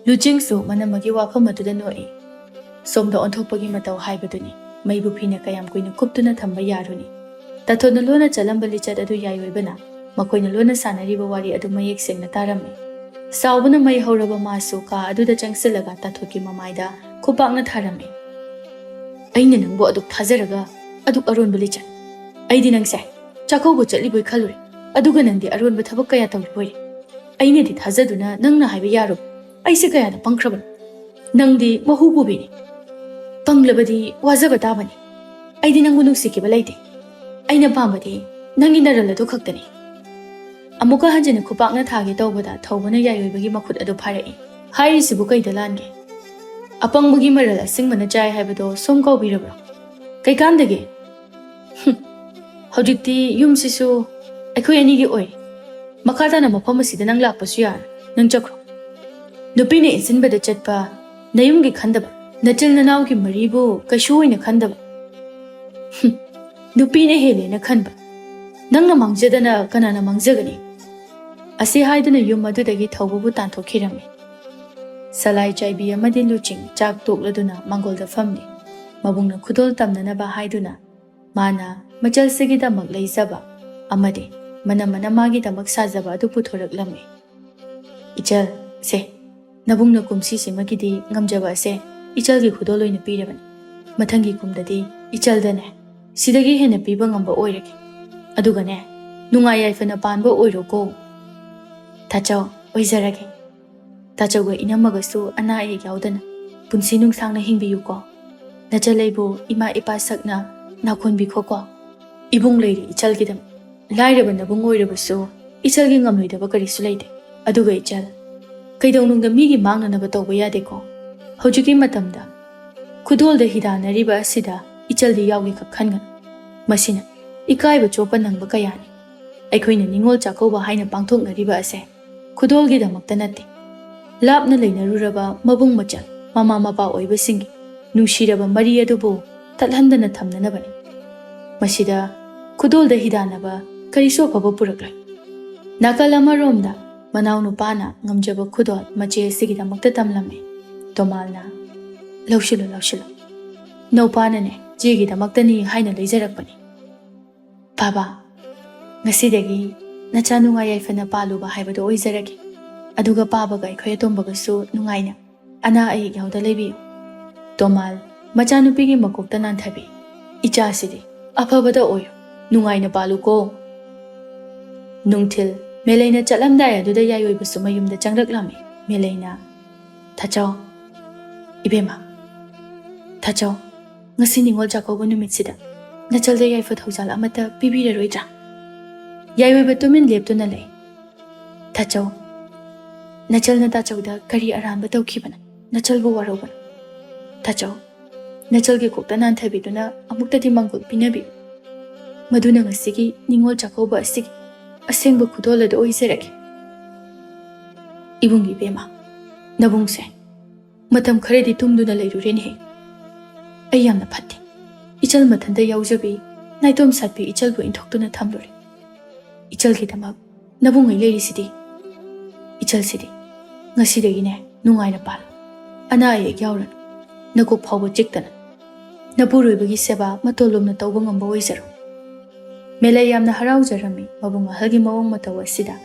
ꯂꯨꯆꯤꯡꯁꯨ ꯃꯅꯝꯃꯒꯤ ꯋꯥꯐꯝ ꯑꯗꯨꯗ ꯅꯣꯛꯏ꯫ ꯁꯣꯝꯗ ꯑꯣꯟꯊꯣꯛꯄꯒꯤ ꯃꯇꯧ ꯍꯥꯏꯕꯗꯨꯅꯤ꯫ ꯃꯩꯕꯨ ꯐꯤꯅ ꯀꯌꯥꯝ ꯀꯨꯏꯅ ꯀꯨꯞꯇꯨꯅ ꯊꯝꯕ ꯌꯥꯔꯨꯅꯤ? ꯇꯥꯊꯣꯠꯅ ꯂꯣꯟꯅ ꯆꯠꯂꯝꯕ ꯂꯤꯆꯠ ꯑꯗꯨ ꯌꯥꯏꯑꯣꯏꯕꯅ ꯃꯈꯣꯏꯅ ꯂꯣꯟꯅ ꯁꯥꯟꯅꯔꯤꯕ ꯋꯥꯔꯤ ꯑꯗꯨ ꯃꯌꯦꯛ ꯁꯦꯡꯅ ꯇꯥꯔꯝꯃꯤ꯫ ꯁꯥꯎꯕꯅ ꯃꯩ ꯍꯧꯔꯕ ꯃꯥꯁꯨ ꯀꯥ ꯑꯗꯨꯗ ꯆꯪꯁꯤꯜꯂꯒ ꯇꯥꯊꯣꯠꯀꯤ ꯃꯃꯥꯏꯗ ꯈꯨꯄꯥꯛꯅ ꯊꯥꯔꯝꯃꯤ꯫ "ꯑꯩꯅ ꯅꯪꯕꯨ ꯑꯗꯨꯛ ꯊꯥꯖꯔꯒ ꯑꯗꯨꯛ ꯑꯔꯣꯟꯕ ꯂꯤꯆꯠ? ꯑꯩꯗꯤ ꯅꯪꯁꯦ ꯆꯥꯛꯀꯧꯕ ꯆꯠꯂꯤꯕꯣꯏ ꯈꯜꯂꯨꯔꯦ, ꯑꯗꯨꯒ ꯅꯪꯗꯤ ꯑꯔꯣꯟꯕ ꯊꯕꯛ ꯀꯌꯥ ꯇꯧꯔꯤꯕꯣꯏꯔꯦ꯫ ꯑꯩꯅꯗꯤ ꯊꯥꯖꯗꯨꯅ ꯅꯪꯅ ꯍꯥꯏꯕ ꯌꯥꯔꯣꯏ꯫ ꯑꯩꯁꯦ ꯀꯌꯥꯗ ꯄꯪꯈ꯭ꯔꯕꯅꯣ? ꯅꯪꯗꯤ ꯃꯍꯨ ꯄꯨꯕꯤꯅꯤ꯫ ꯄꯪꯂꯕꯗꯤ ꯋꯥꯖꯕ ꯇꯥꯕꯅꯤ꯫ ꯑꯩꯗꯤ ꯅꯪꯕꯨ ꯅꯨꯡꯁꯤꯈꯤꯕ ꯂꯩꯇꯦ꯫ ꯑꯩꯅ ꯄꯥꯝꯕꯗꯤ ꯅꯪꯒꯤ ꯅꯔꯜ ꯑꯗꯨ ꯈꯛꯇꯅꯤ"꯫ ꯑꯃꯨꯛꯀ ꯍꯟꯖꯤꯟꯅ ꯈꯨꯄꯥꯛꯅ ꯊꯥꯒꯦ ꯇꯧꯕꯗ ꯊꯧꯕꯅ ꯌꯥꯏꯑꯣꯏꯕꯒꯤ ꯃꯈꯨꯠ ꯑꯗꯨ ꯐꯥꯔꯛꯏ꯫ "ꯍꯥꯏꯔꯤꯁꯤꯕꯨ ꯀꯩꯗ ꯂꯥꯟꯒꯦ? ꯑꯄꯪꯕꯒꯤ ꯃꯔꯜ ꯑꯁꯤꯡꯕꯅ ꯆꯥꯏ ꯍꯥꯏꯕꯗꯣ ꯁꯣꯝ ꯀꯥꯎꯕꯤꯔꯕ꯭ꯔꯣ? ꯀꯩꯀꯥꯟꯗꯒꯦ? ꯍꯨꯝ, ꯍꯧꯖꯤꯛꯇꯤ ꯌꯨꯝꯁꯤꯁꯨ ꯑꯩꯈꯣꯏ ꯑꯅꯤꯒꯤ ꯑꯣꯏ꯫ ꯃꯈꯥ ꯇꯥꯅ ꯃꯐꯝ ꯑꯁꯤꯗ ꯅꯪ ꯂꯥꯛꯄꯁꯨ ꯌꯥꯔꯣꯏ꯫ ꯅꯪ ꯆꯠꯈ꯭ꯔꯣ꯫ ꯅꯨꯄꯤꯅ ꯏꯟꯁꯤꯟꯕꯗ ꯆꯠꯄ ꯅꯌꯨꯝꯒꯤ ꯈꯟꯗꯕ, ꯅꯆꯤꯜ ꯅꯅꯥꯎꯒꯤ ꯃꯔꯤꯕꯨ ꯀꯩꯁꯨ ꯑꯣꯏꯅ ꯈꯟꯗꯕ꯫ ꯍꯨꯝ, ꯅꯨꯄꯤꯅ ꯍꯦꯜꯂꯦꯅ ꯈꯟꯕ꯫ ꯅꯪꯅ ꯃꯥꯡꯖꯗꯅ ꯀꯅꯥꯅ ꯃꯥꯡꯖꯒꯅꯤ?" ꯑꯁꯤ ꯍꯥꯏꯗꯨꯅ ꯌꯨꯝ ꯑꯗꯨꯗꯒꯤ ꯊꯧꯕꯕꯨ ꯇꯥꯟꯊꯣꯛꯈꯤꯔꯝꯃꯤ꯫ ꯁꯂꯥꯏ ꯆꯥꯏꯕꯤ ꯑꯃꯗꯤ ꯂꯨꯆꯤꯡ ꯆꯥꯛ ꯇꯣꯛꯂꯗꯨꯅ ꯃꯥꯡꯒꯣꯜꯗ ꯐꯝꯂꯤ꯫ ꯃꯕꯨꯡꯅ ꯈꯨꯗꯣꯜ ꯇꯝꯅꯅꯕ ꯍꯥꯏꯗꯨꯅ ꯃꯥꯅ ꯃꯆꯜꯁꯤꯒꯤꯗꯃꯛ ꯂꯩꯖꯕ ꯑꯃꯗꯤ ꯃꯅꯝꯃꯅ ꯃꯥꯒꯤꯗꯃꯛ ꯁꯥꯖꯕ ꯑꯗꯨ ꯄꯨꯊꯣꯔꯛꯂꯝꯃꯤ꯫ "ꯏꯆꯜ, ꯁꯦ, ꯅꯕꯨꯡꯅ ꯀꯨꯝꯁꯤꯁꯤꯃꯒꯤꯗꯤ ꯉꯝꯖꯕ ꯑꯁꯦ ꯏꯆꯜꯒꯤ ꯈꯨꯗꯣꯜ ꯑꯣꯏꯅ ꯄꯤꯔꯕꯅꯤ꯫ ꯃꯊꯪꯒꯤ ꯀꯨꯝꯗꯗꯤ ꯏꯆꯜꯗꯅꯦ, ꯁꯤꯗꯒꯤ ꯍꯦꯟꯅ ꯄꯤꯕ ꯉꯝꯕ ꯑꯣꯏꯔꯒꯦ꯫ ꯑꯗꯨꯒꯅꯦ, ꯅꯨꯡꯉꯥꯏ ꯌꯥꯏꯐꯅ ꯄꯥꯟꯕ ꯑꯣꯏꯔꯣꯀꯣ"꯫ "ꯇꯥꯆꯧ, ꯑꯣꯏꯖꯔꯒꯦ꯫ ꯇꯥꯆꯧꯒ ꯏꯅꯝꯃꯒꯁꯨ ꯑꯅꯥ ꯑꯌꯦꯛ ꯌꯥꯎꯗꯅ ꯄꯨꯟꯁꯤ ꯅꯨꯡꯁꯥꯡꯅ ꯍꯤꯡꯕꯤꯌꯨꯀꯣ꯫ ꯅꯆꯜ ꯑꯩꯕꯨ ꯏꯃꯥ ꯏꯄꯥ ꯁꯛꯅ ꯅꯥꯈꯣꯟꯕꯤꯈꯣꯀꯣ꯫ ꯏꯕꯨꯡ ꯂꯩꯔꯤ ꯏꯆꯜꯒꯤꯗꯃꯛ꯫ ꯂꯥꯏꯔꯕ ꯅꯕꯨꯡ ꯑꯣꯏꯔꯕꯁꯨ ꯏꯆꯜꯒꯤ ꯉꯝꯂꯣꯏꯗꯕ ꯀꯔꯤꯁꯨ ꯂꯩꯇꯦ꯫ ꯑꯗꯨꯒ ꯏꯆꯜ, ꯀꯩꯗꯧꯅꯨꯡꯗ ꯃꯤꯒꯤ ꯃꯥꯡꯅꯅꯕ ꯇꯧꯕ ꯌꯥꯗꯦꯀꯣ꯫ ꯍꯧꯖꯤꯛꯀꯤ ꯃꯇꯝꯗ ꯈꯨꯗꯣꯜꯗ ꯍꯤꯗꯥꯟꯅꯔꯤꯕ ꯑꯁꯤꯗ ꯏꯆꯜꯗꯤ ꯌꯥꯎꯒꯦ ꯈꯛ ꯈꯟꯒꯅꯨ꯫ ꯃꯁꯤꯅ ꯏꯀꯥꯏꯕ ꯆꯣꯞꯄ ꯅꯪꯕ ꯀꯌꯥꯅꯤ꯫ ꯑꯩꯈꯣꯏꯅ ꯅꯤꯉꯣꯜ ꯆꯥꯛꯀꯧꯕ ꯍꯥꯏꯅ ꯄꯥꯡꯊꯣꯛꯅꯔꯤꯕ ꯑꯁꯦ ꯈꯨꯗꯣꯜꯒꯤꯗꯃꯛꯇ ꯅꯠꯇꯦ꯫ ꯂꯥꯞꯅ ꯂꯩꯅꯔꯨꯔꯕ ꯃꯕꯨꯡ ꯃꯆꯜ, ꯃꯃꯥ ꯃꯄꯥ ꯑꯣꯏꯕꯁꯤꯡꯒꯤ ꯅꯨꯡꯁꯤꯔꯕ ꯃꯔꯤ ꯑꯗꯨꯕꯨ ꯇꯠꯍꯟꯗꯅ ꯊꯝꯅꯅꯕꯅꯤ꯫ ꯃꯁꯤꯗ ꯈꯨꯗꯣꯜꯗ ꯍꯤꯗꯥꯟꯅꯕ ꯀꯔꯤꯁꯨ ꯑꯐꯕ ꯄꯨꯔꯛꯂꯣꯏ"꯫ ꯅꯥꯀꯜ ꯑꯃꯔꯣꯝꯗ ꯃꯅꯥꯎꯅꯨꯄꯥꯅ ꯉꯝꯖꯕ ꯈꯨꯗꯣꯜ ꯃꯆꯦ ꯑꯁꯤꯒꯤꯗꯃꯛꯇ ꯇꯝꯂꯝꯃꯤ꯫ ꯇꯣꯃꯥꯜꯅ, "ꯂꯧꯁꯤꯜꯂꯨ, ꯂꯧꯁꯤꯜꯂꯨ꯫ ꯅꯧꯄꯥꯅꯅꯦ ꯆꯦꯒꯤꯗꯃꯛꯇꯅꯤ ꯍꯥꯏꯅ ꯂꯩꯖꯔꯛꯄꯅꯤ꯫ ꯕꯥꯕꯥ, ꯉꯁꯤꯗꯒꯤ ꯅꯆꯥ ꯅꯨꯡꯉꯥꯏ ꯌꯥꯏꯐꯅ ꯄꯥꯜꯂꯨꯕ ꯍꯥꯏꯕꯗꯨ ꯑꯣꯏꯖꯔꯒꯦ꯫ ꯑꯗꯨꯒ ꯄꯥꯕꯒ ꯑꯩꯈꯣꯏ ꯑꯇꯣꯝꯕꯒꯁꯨ ꯅꯨꯡꯉꯥꯏꯅ ꯑꯅꯥ ꯑꯌꯦꯛ ꯌꯥꯎꯗ ꯂꯩꯕꯤꯌꯨ꯫" ꯇꯣꯃꯥꯜ ꯃꯆꯥꯅꯨꯄꯤꯒꯤ ꯃꯀꯣꯛꯇ ꯅꯥꯟꯊꯕꯤ, "ꯏꯆꯥꯁꯤꯗꯤ ꯑꯐꯕꯗ ꯑꯣꯏꯌꯨ, ꯅꯨꯡꯉꯥꯏꯅ ꯄꯥꯜꯂꯨꯀꯣ꯫" ꯅꯨꯡꯊꯤꯜ ꯃꯦꯂꯩꯅ ꯆꯠꯂꯝꯗꯥꯏ ꯑꯗꯨꯗ ꯌꯥꯏꯑꯣꯏꯕꯁꯨ ꯃꯌꯨꯝꯗ ꯆꯪꯂꯛꯂꯝꯃꯤ꯫ ꯃꯦꯂꯩꯅ, "ꯊꯥꯆꯧ, ꯏꯕꯦꯝꯃ, ꯊꯥꯆꯧ, ꯉꯁꯤ ꯅꯤꯉꯣꯜ ꯆꯥꯛꯀꯧꯕ ꯅꯨꯃꯤꯠꯁꯤꯗ ꯅꯆꯜꯗ ꯌꯥꯏꯐ ꯊꯧꯖꯥꯜ ꯑꯃꯠꯇ ꯄꯤꯕꯤꯔꯔꯣꯏꯗ꯭ꯔꯥ?" ꯌꯥꯏꯑꯣꯏꯕ ꯇꯨꯃꯤꯟ ꯂꯦꯞꯇꯨꯅ ꯂꯩ꯫ "ꯊꯥꯆꯧ, ꯅꯆꯜꯅ ꯇꯥꯆꯧꯗ ꯀꯔꯤ ꯑꯔꯥꯟꯕ ꯇꯧꯈꯤꯕꯅꯣ? ꯅꯆꯜꯕꯨ ꯋꯥꯔꯧꯒꯅꯨ꯫ ꯊꯥꯆꯧ, ꯅꯆꯜꯒꯤ ꯀꯣꯛꯇ ꯅꯥꯟꯊꯕꯤꯗꯨꯅ ꯑꯃꯨꯛꯇꯗꯤ ꯃꯥꯡꯒꯣꯜ ꯄꯤꯅꯕꯤꯌꯨ꯫ ꯃꯗꯨꯅ ꯉꯁꯤꯒꯤ ꯅꯤꯉꯣꯜ ꯆꯥꯛꯀꯧꯕ ꯑꯁꯤꯒꯤ ꯑꯁꯦꯡꯕ ꯈꯨꯗꯣꯜ ꯑꯗꯨ ꯑꯣꯏꯖꯔꯒꯦ꯫" "ꯏꯕꯨꯡ ꯏꯕꯦꯝꯃ, ꯅꯕꯨꯡꯁꯦ ꯃꯇꯝ ꯈꯔꯗꯤ ꯇꯨꯝꯗꯨꯅ ꯂꯩꯔꯨꯔꯦꯅꯦꯍꯦ꯫ ꯑꯩ ꯌꯥꯝꯅ ꯐꯠꯇꯦ꯫ ꯏꯆꯜ ꯃꯊꯟꯇ ꯌꯥꯎꯖꯕꯤ ꯅꯥꯏꯇꯣꯝ ꯁꯥꯠꯄꯤ ꯏꯆꯜꯕꯨ ꯏꯟꯊꯣꯛꯇꯨꯅ ꯊꯝꯂꯨꯔꯦ꯫ ꯏꯆꯜꯒꯤꯗꯃꯛ ꯅꯕꯨꯡ ꯑꯩ ꯂꯩꯔꯤꯁꯤꯗꯤ꯫ ꯏꯆꯜꯁꯤꯗꯤ ꯉꯁꯤꯗꯒꯤꯅꯦ ꯅꯨꯡꯉꯥꯏꯅ ꯄꯥꯜꯂꯨ꯫ ꯑꯅꯥ ꯑꯌꯦꯛ ꯌꯥꯎꯔꯅꯨ꯫ ꯅꯀꯣꯛ ꯐꯥꯎꯕ ꯆꯤꯛꯇꯅ ꯅꯄꯨꯔꯣꯏꯕꯒꯤ ꯁꯦꯕꯥ ꯃꯇꯣꯜ ꯂꯣꯝꯅ ꯇꯧꯕ ꯉꯝꯕ ꯑꯣꯏꯖꯔꯣ꯫" ꯃꯦꯂꯩ ꯌꯥꯝꯅ ꯍꯔꯥꯎꯖꯔꯝꯃꯤ ꯃꯕꯨꯡ ꯑꯍꯜꯒꯤ ꯃꯑꯣꯡ ꯃꯇꯧ ꯑꯁꯤꯗ꯫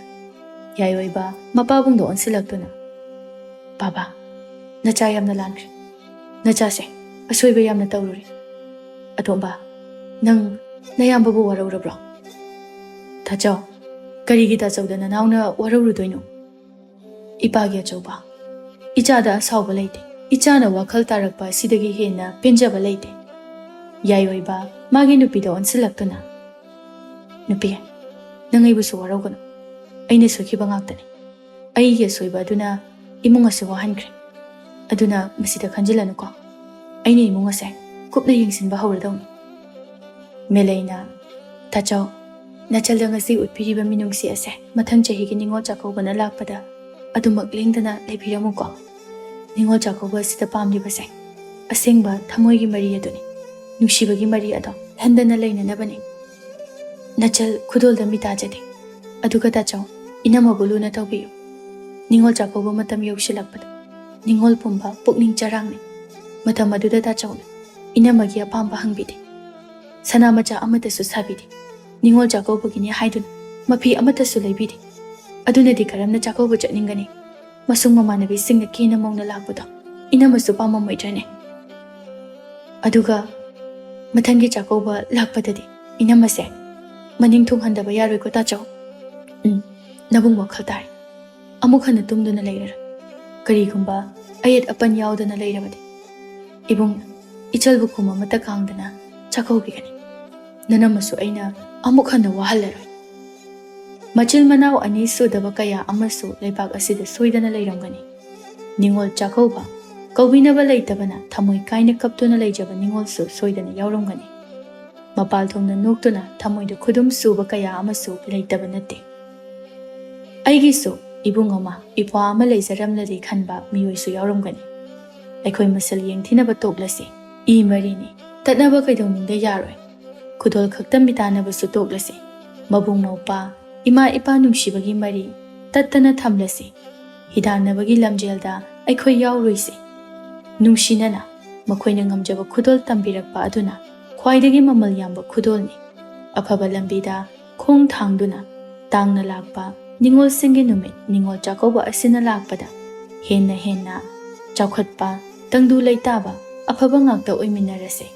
ꯌꯥꯏꯑꯣꯏꯕ ꯃꯄꯥꯕꯨꯡꯗ ꯑꯣꯟꯁꯤꯜꯂꯛꯇꯨꯅ, "ꯕꯥꯕꯥ, ꯅꯆꯥ ꯌꯥꯝꯅ ꯂꯥꯟꯈ꯭ꯔꯦ꯫ ꯅꯆꯥꯁꯦ ꯑꯁꯣꯏꯕ ꯌꯥꯝꯅ ꯇꯧꯔꯨꯔꯦ꯫ ꯑꯇꯣꯝꯕ, ꯅꯪ ꯅꯌꯥꯝꯕꯕꯨ ꯋꯥꯔꯧꯔꯕ꯭ꯔꯣ?" "ꯊꯥꯆꯧ, ꯀꯔꯤꯒꯤ ꯇꯥꯆꯧꯗ ꯅꯅꯥꯎꯅ ꯋꯥꯔꯧꯔꯨꯗꯣꯏꯅꯣ? ꯏꯄꯥꯒꯤ ꯑꯆꯧꯕ, ꯏꯆꯥꯗ ꯑꯁꯥꯎꯕ ꯂꯩꯇꯦ꯫ ꯏꯆꯥꯅ ꯋꯥꯈꯜ ꯇꯥꯔꯛꯄ ꯑꯁꯤꯗꯒꯤ ꯍꯦꯟꯅ ꯄꯦꯟꯖꯕ ꯂꯩꯇꯦ꯫" ꯌꯥꯏꯑꯣꯏꯕ ꯃꯥꯒꯤ ꯅꯨꯄꯤꯗ ꯑꯣꯟꯁꯤꯜꯂꯛꯇꯨꯅ, "ꯅꯨꯄꯤ, ꯅꯪ ꯑꯩꯕꯨꯁꯨ ꯋꯥꯔꯧꯒꯅꯨ꯫ ꯑꯩꯅ ꯁꯣꯏꯈꯤꯕ ꯉꯥꯛꯇꯅꯤ꯫ ꯑꯩꯒꯤ ꯑꯁꯣꯏꯕ ꯑꯗꯨꯅ ꯏꯃꯨꯡ ꯑꯁꯤ ꯋꯥꯍꯟꯈ꯭ꯔꯦ꯫ ꯑꯗꯨꯅ ꯃꯁꯤꯗ ꯈꯟꯖꯤꯜꯂꯅꯨꯀꯣ꯫ ꯑꯩꯅ ꯏꯃꯨꯡ ꯑꯁꯦ ꯀꯨꯞꯅ ꯌꯦꯡꯁꯤꯟꯕ ꯍꯧꯔꯗꯧꯅꯤ꯫" ꯃꯦꯂꯩꯅ, "ꯇꯥꯆꯧ, ꯅꯆꯜꯗ ꯉꯁꯤ ꯎꯠꯄꯤꯔꯤꯕ ꯃꯤꯅꯨꯡꯁꯤ ꯑꯁꯦ ꯃꯊꯪ ꯆꯍꯤꯒꯤ ꯅꯤꯉꯣꯜ ꯆꯥꯛꯀꯧꯕꯅ ꯂꯥꯛꯄꯗ ꯑꯗꯨꯃꯛ ꯂꯦꯡꯗꯅ ꯂꯩꯕꯤꯔꯝꯃꯨꯀꯣ꯫ ꯅꯤꯉꯣꯜ ꯆꯥꯛꯀꯧꯕ ꯑꯁꯤꯗ ꯄꯥꯝꯂꯤꯕꯁꯦ ꯑꯁꯦꯡꯕ ꯊꯃꯣꯏꯒꯤ ꯃꯔꯤ ꯑꯗꯨꯅꯤ, ꯅꯨꯡꯁꯤꯕꯒꯤ ꯃꯔꯤ ꯑꯗꯣ ꯍꯟꯗꯅ ꯂꯩꯅꯅꯕꯅꯤ꯫ ꯅꯆꯜ ꯈꯨꯗꯣꯜꯗ ꯃꯤꯇꯥꯖꯗꯦ꯫" ꯑꯗꯨꯒ ꯇꯥꯆꯧ, ꯏꯅꯝꯃꯕꯨ ꯂꯨꯅ ꯇꯧꯕꯤꯌꯨ꯫ ꯅꯤꯉꯣꯜ ꯆꯥꯛꯀꯧꯕ ꯃꯇꯝ ꯌꯧꯁꯤꯜꯂꯛꯄꯗ ꯅꯤꯉꯣꯜ ꯄꯨꯝꯕ ꯄꯨꯛꯅꯤꯡ ꯆꯔꯥꯡꯅꯩ꯫ ꯃꯇꯝ ꯑꯗꯨꯗ ꯇꯥꯆꯧꯅ ꯏꯅꯝꯃꯒꯤ ꯑꯄꯥꯝꯕ ꯍꯪꯕꯤꯗꯦ꯫ ꯁꯅꯥ ꯃꯆꯥ ꯑꯃꯠꯇꯁꯨ ꯁꯥꯕꯤꯗꯦ꯫ ꯅꯤꯉꯣꯜ ꯆꯥꯛꯀꯧꯕꯒꯤꯅꯤ ꯍꯥꯏꯗꯨꯅ ꯃꯐꯤ ꯑꯃꯠꯇꯁꯨ ꯂꯩꯕꯤꯗꯦ꯫ ꯑꯗꯨꯅꯗꯤ ꯀꯔꯝꯅ ꯆꯥꯛꯀꯧꯕ ꯆꯠꯅꯤꯡꯒꯅꯤ? ꯃꯁꯨꯡ ꯃꯃꯥꯟꯅꯕꯤꯁꯤꯡꯅ ꯀꯦꯅ ꯃꯧꯅ ꯂꯥꯛꯄꯗꯣ ꯏꯅꯝꯃꯁꯨ ꯄꯥꯝꯃꯝꯃꯣꯏꯗ꯭ꯔꯅꯦ? ꯑꯗꯨꯒ ꯃꯊꯪꯒꯤ ꯆꯥꯛꯀꯧꯕ ꯂꯥꯛꯄꯗꯗꯤ ꯏꯅꯝꯃꯁꯦ ꯃꯅꯤꯡ ꯊꯨꯡꯍꯟꯗꯕ ꯌꯥꯔꯣꯏꯀꯣ ꯇꯥꯆꯧ꯫ ꯎꯝ, ꯅꯕꯨꯡ ꯋꯥꯈꯜ ꯇꯥꯔꯦ꯫ ꯑꯃꯨꯛ ꯍꯟꯅ ꯇꯨꯝꯗꯨꯅ ꯂꯩꯔꯔꯣꯏ꯫ ꯀꯔꯤꯒꯨꯝꯕ ꯑꯌꯦꯠ ꯑꯄꯟ ꯌꯥꯎꯗꯅ ꯂꯩꯔꯕꯗꯤ ꯏꯕꯨꯡꯅ ꯏꯆꯜꯕꯨ ꯈꯨꯝ ꯑꯃꯠꯇ ꯀꯥꯡꯗꯅ ꯆꯥꯛꯀꯧꯕꯤꯒꯅꯤ꯫ ꯅꯅꯝꯃꯁꯨ ꯑꯩꯅ ꯑꯃꯨꯛ ꯍꯟꯅ ꯋꯥꯍꯜꯂꯔꯣꯏ꯫ ꯃꯆꯤꯜ ꯃꯅꯥꯎ ꯑꯅꯤ ꯁꯨꯗꯕ ꯀꯌꯥ ꯑꯃꯁꯨ ꯂꯩꯕꯥꯛ ꯑꯁꯤꯗ ꯁꯣꯏꯗꯅ ꯂꯩꯔꯝꯒꯅꯤ꯫ ꯅꯤꯉꯣꯜ ꯆꯥꯛꯀꯧꯕ ꯀꯧꯕꯤꯅꯕ ꯂꯩꯇꯕꯅ ꯊꯃꯣꯏ ꯀꯥꯏꯅ ꯀꯞꯇꯨꯅ ꯂꯩꯖꯕ ꯅꯤꯉꯣꯜꯁꯨ ꯁꯣꯏꯗꯅ ꯌꯥꯎꯔꯝꯒꯅꯤ꯫ ꯃꯄꯥꯜ ꯊꯣꯡꯅ ꯅꯣꯛꯇꯨꯅ ꯊꯃꯣꯏꯗ ꯈꯨꯗꯨꯝ ꯁꯨꯕ ꯀꯌꯥ ꯑꯃꯁꯨ ꯂꯩꯇꯕ ꯅꯠꯇꯦ꯫ ꯑꯩꯒꯤꯁꯨ ꯏꯕꯨꯡ ꯑꯃ, ꯏꯄ꯭ꯋꯥ ꯑꯃ ꯂꯩꯖꯔꯝꯂꯗꯤ ꯈꯟꯕ ꯃꯤꯑꯣꯏꯁꯨ ꯌꯥꯎꯔꯝꯒꯅꯤ꯫ ꯑꯩꯈꯣꯏ ꯃꯁꯦꯜ ꯌꯦꯡꯊꯤꯅꯕ ꯇꯣꯛꯂꯁꯤ꯫ ꯏ ꯃꯔꯤꯅꯤ, ꯇꯠꯅꯕ ꯀꯩꯗꯧꯅꯨꯡꯗ ꯌꯥꯔꯣꯏ꯫ ꯈꯨꯗꯣꯜ ꯈꯛꯇ ꯃꯤꯇꯥꯟꯅꯕꯁꯨ ꯇꯣꯛꯂꯁꯤ꯫ ꯃꯕꯨꯡ ꯃꯧꯄ꯭ꯋꯥ, ꯏꯃꯥ ꯏꯄꯥ ꯅꯨꯡꯁꯤꯕꯒꯤ ꯃꯔꯤ ꯇꯠꯇꯅ ꯊꯝꯂꯁꯤ꯫ ꯍꯤꯗꯥꯟꯅꯕꯒꯤ ꯂꯝꯖꯦꯜꯗ ꯑꯩꯈꯣꯏ ꯌꯥꯎꯔꯣꯏꯁꯤ꯫ ꯅꯨꯡꯁꯤꯅꯅ ꯃꯈꯣꯏꯅ ꯉꯝꯖꯕ ꯈꯨꯗꯣꯜ ꯇꯝꯕꯤꯔꯛꯄ ꯑꯗꯨꯅ ꯈ꯭ꯋꯥꯏꯗꯒꯤ ꯃꯃꯜ ꯌꯥꯝꯕ ꯈꯨꯗꯣꯜꯅꯤ꯫ ꯑꯐꯕ ꯂꯝꯕꯤꯗ ꯈꯣꯡ ꯊꯥꯡꯗꯨꯅ ꯇꯥꯡꯅ ꯂꯥꯛꯄ ꯅꯤꯉꯣꯜꯁꯤꯡꯒꯤ ꯅꯨꯃꯤꯠ ꯅꯤꯉꯣꯜ ꯆꯥꯛꯀꯧꯕ ꯑꯁꯤꯅ ꯂꯥꯛꯄꯗ ꯍꯦꯟꯅ ꯍꯦꯟꯅ ꯆꯥꯎꯈꯠꯄ, ꯇꯪꯗꯨ ꯂꯩꯇꯥꯕ, ꯑꯐꯕ ꯉꯥꯛꯇ ꯑꯣꯏꯃꯤꯟꯅꯔꯁꯦ꯫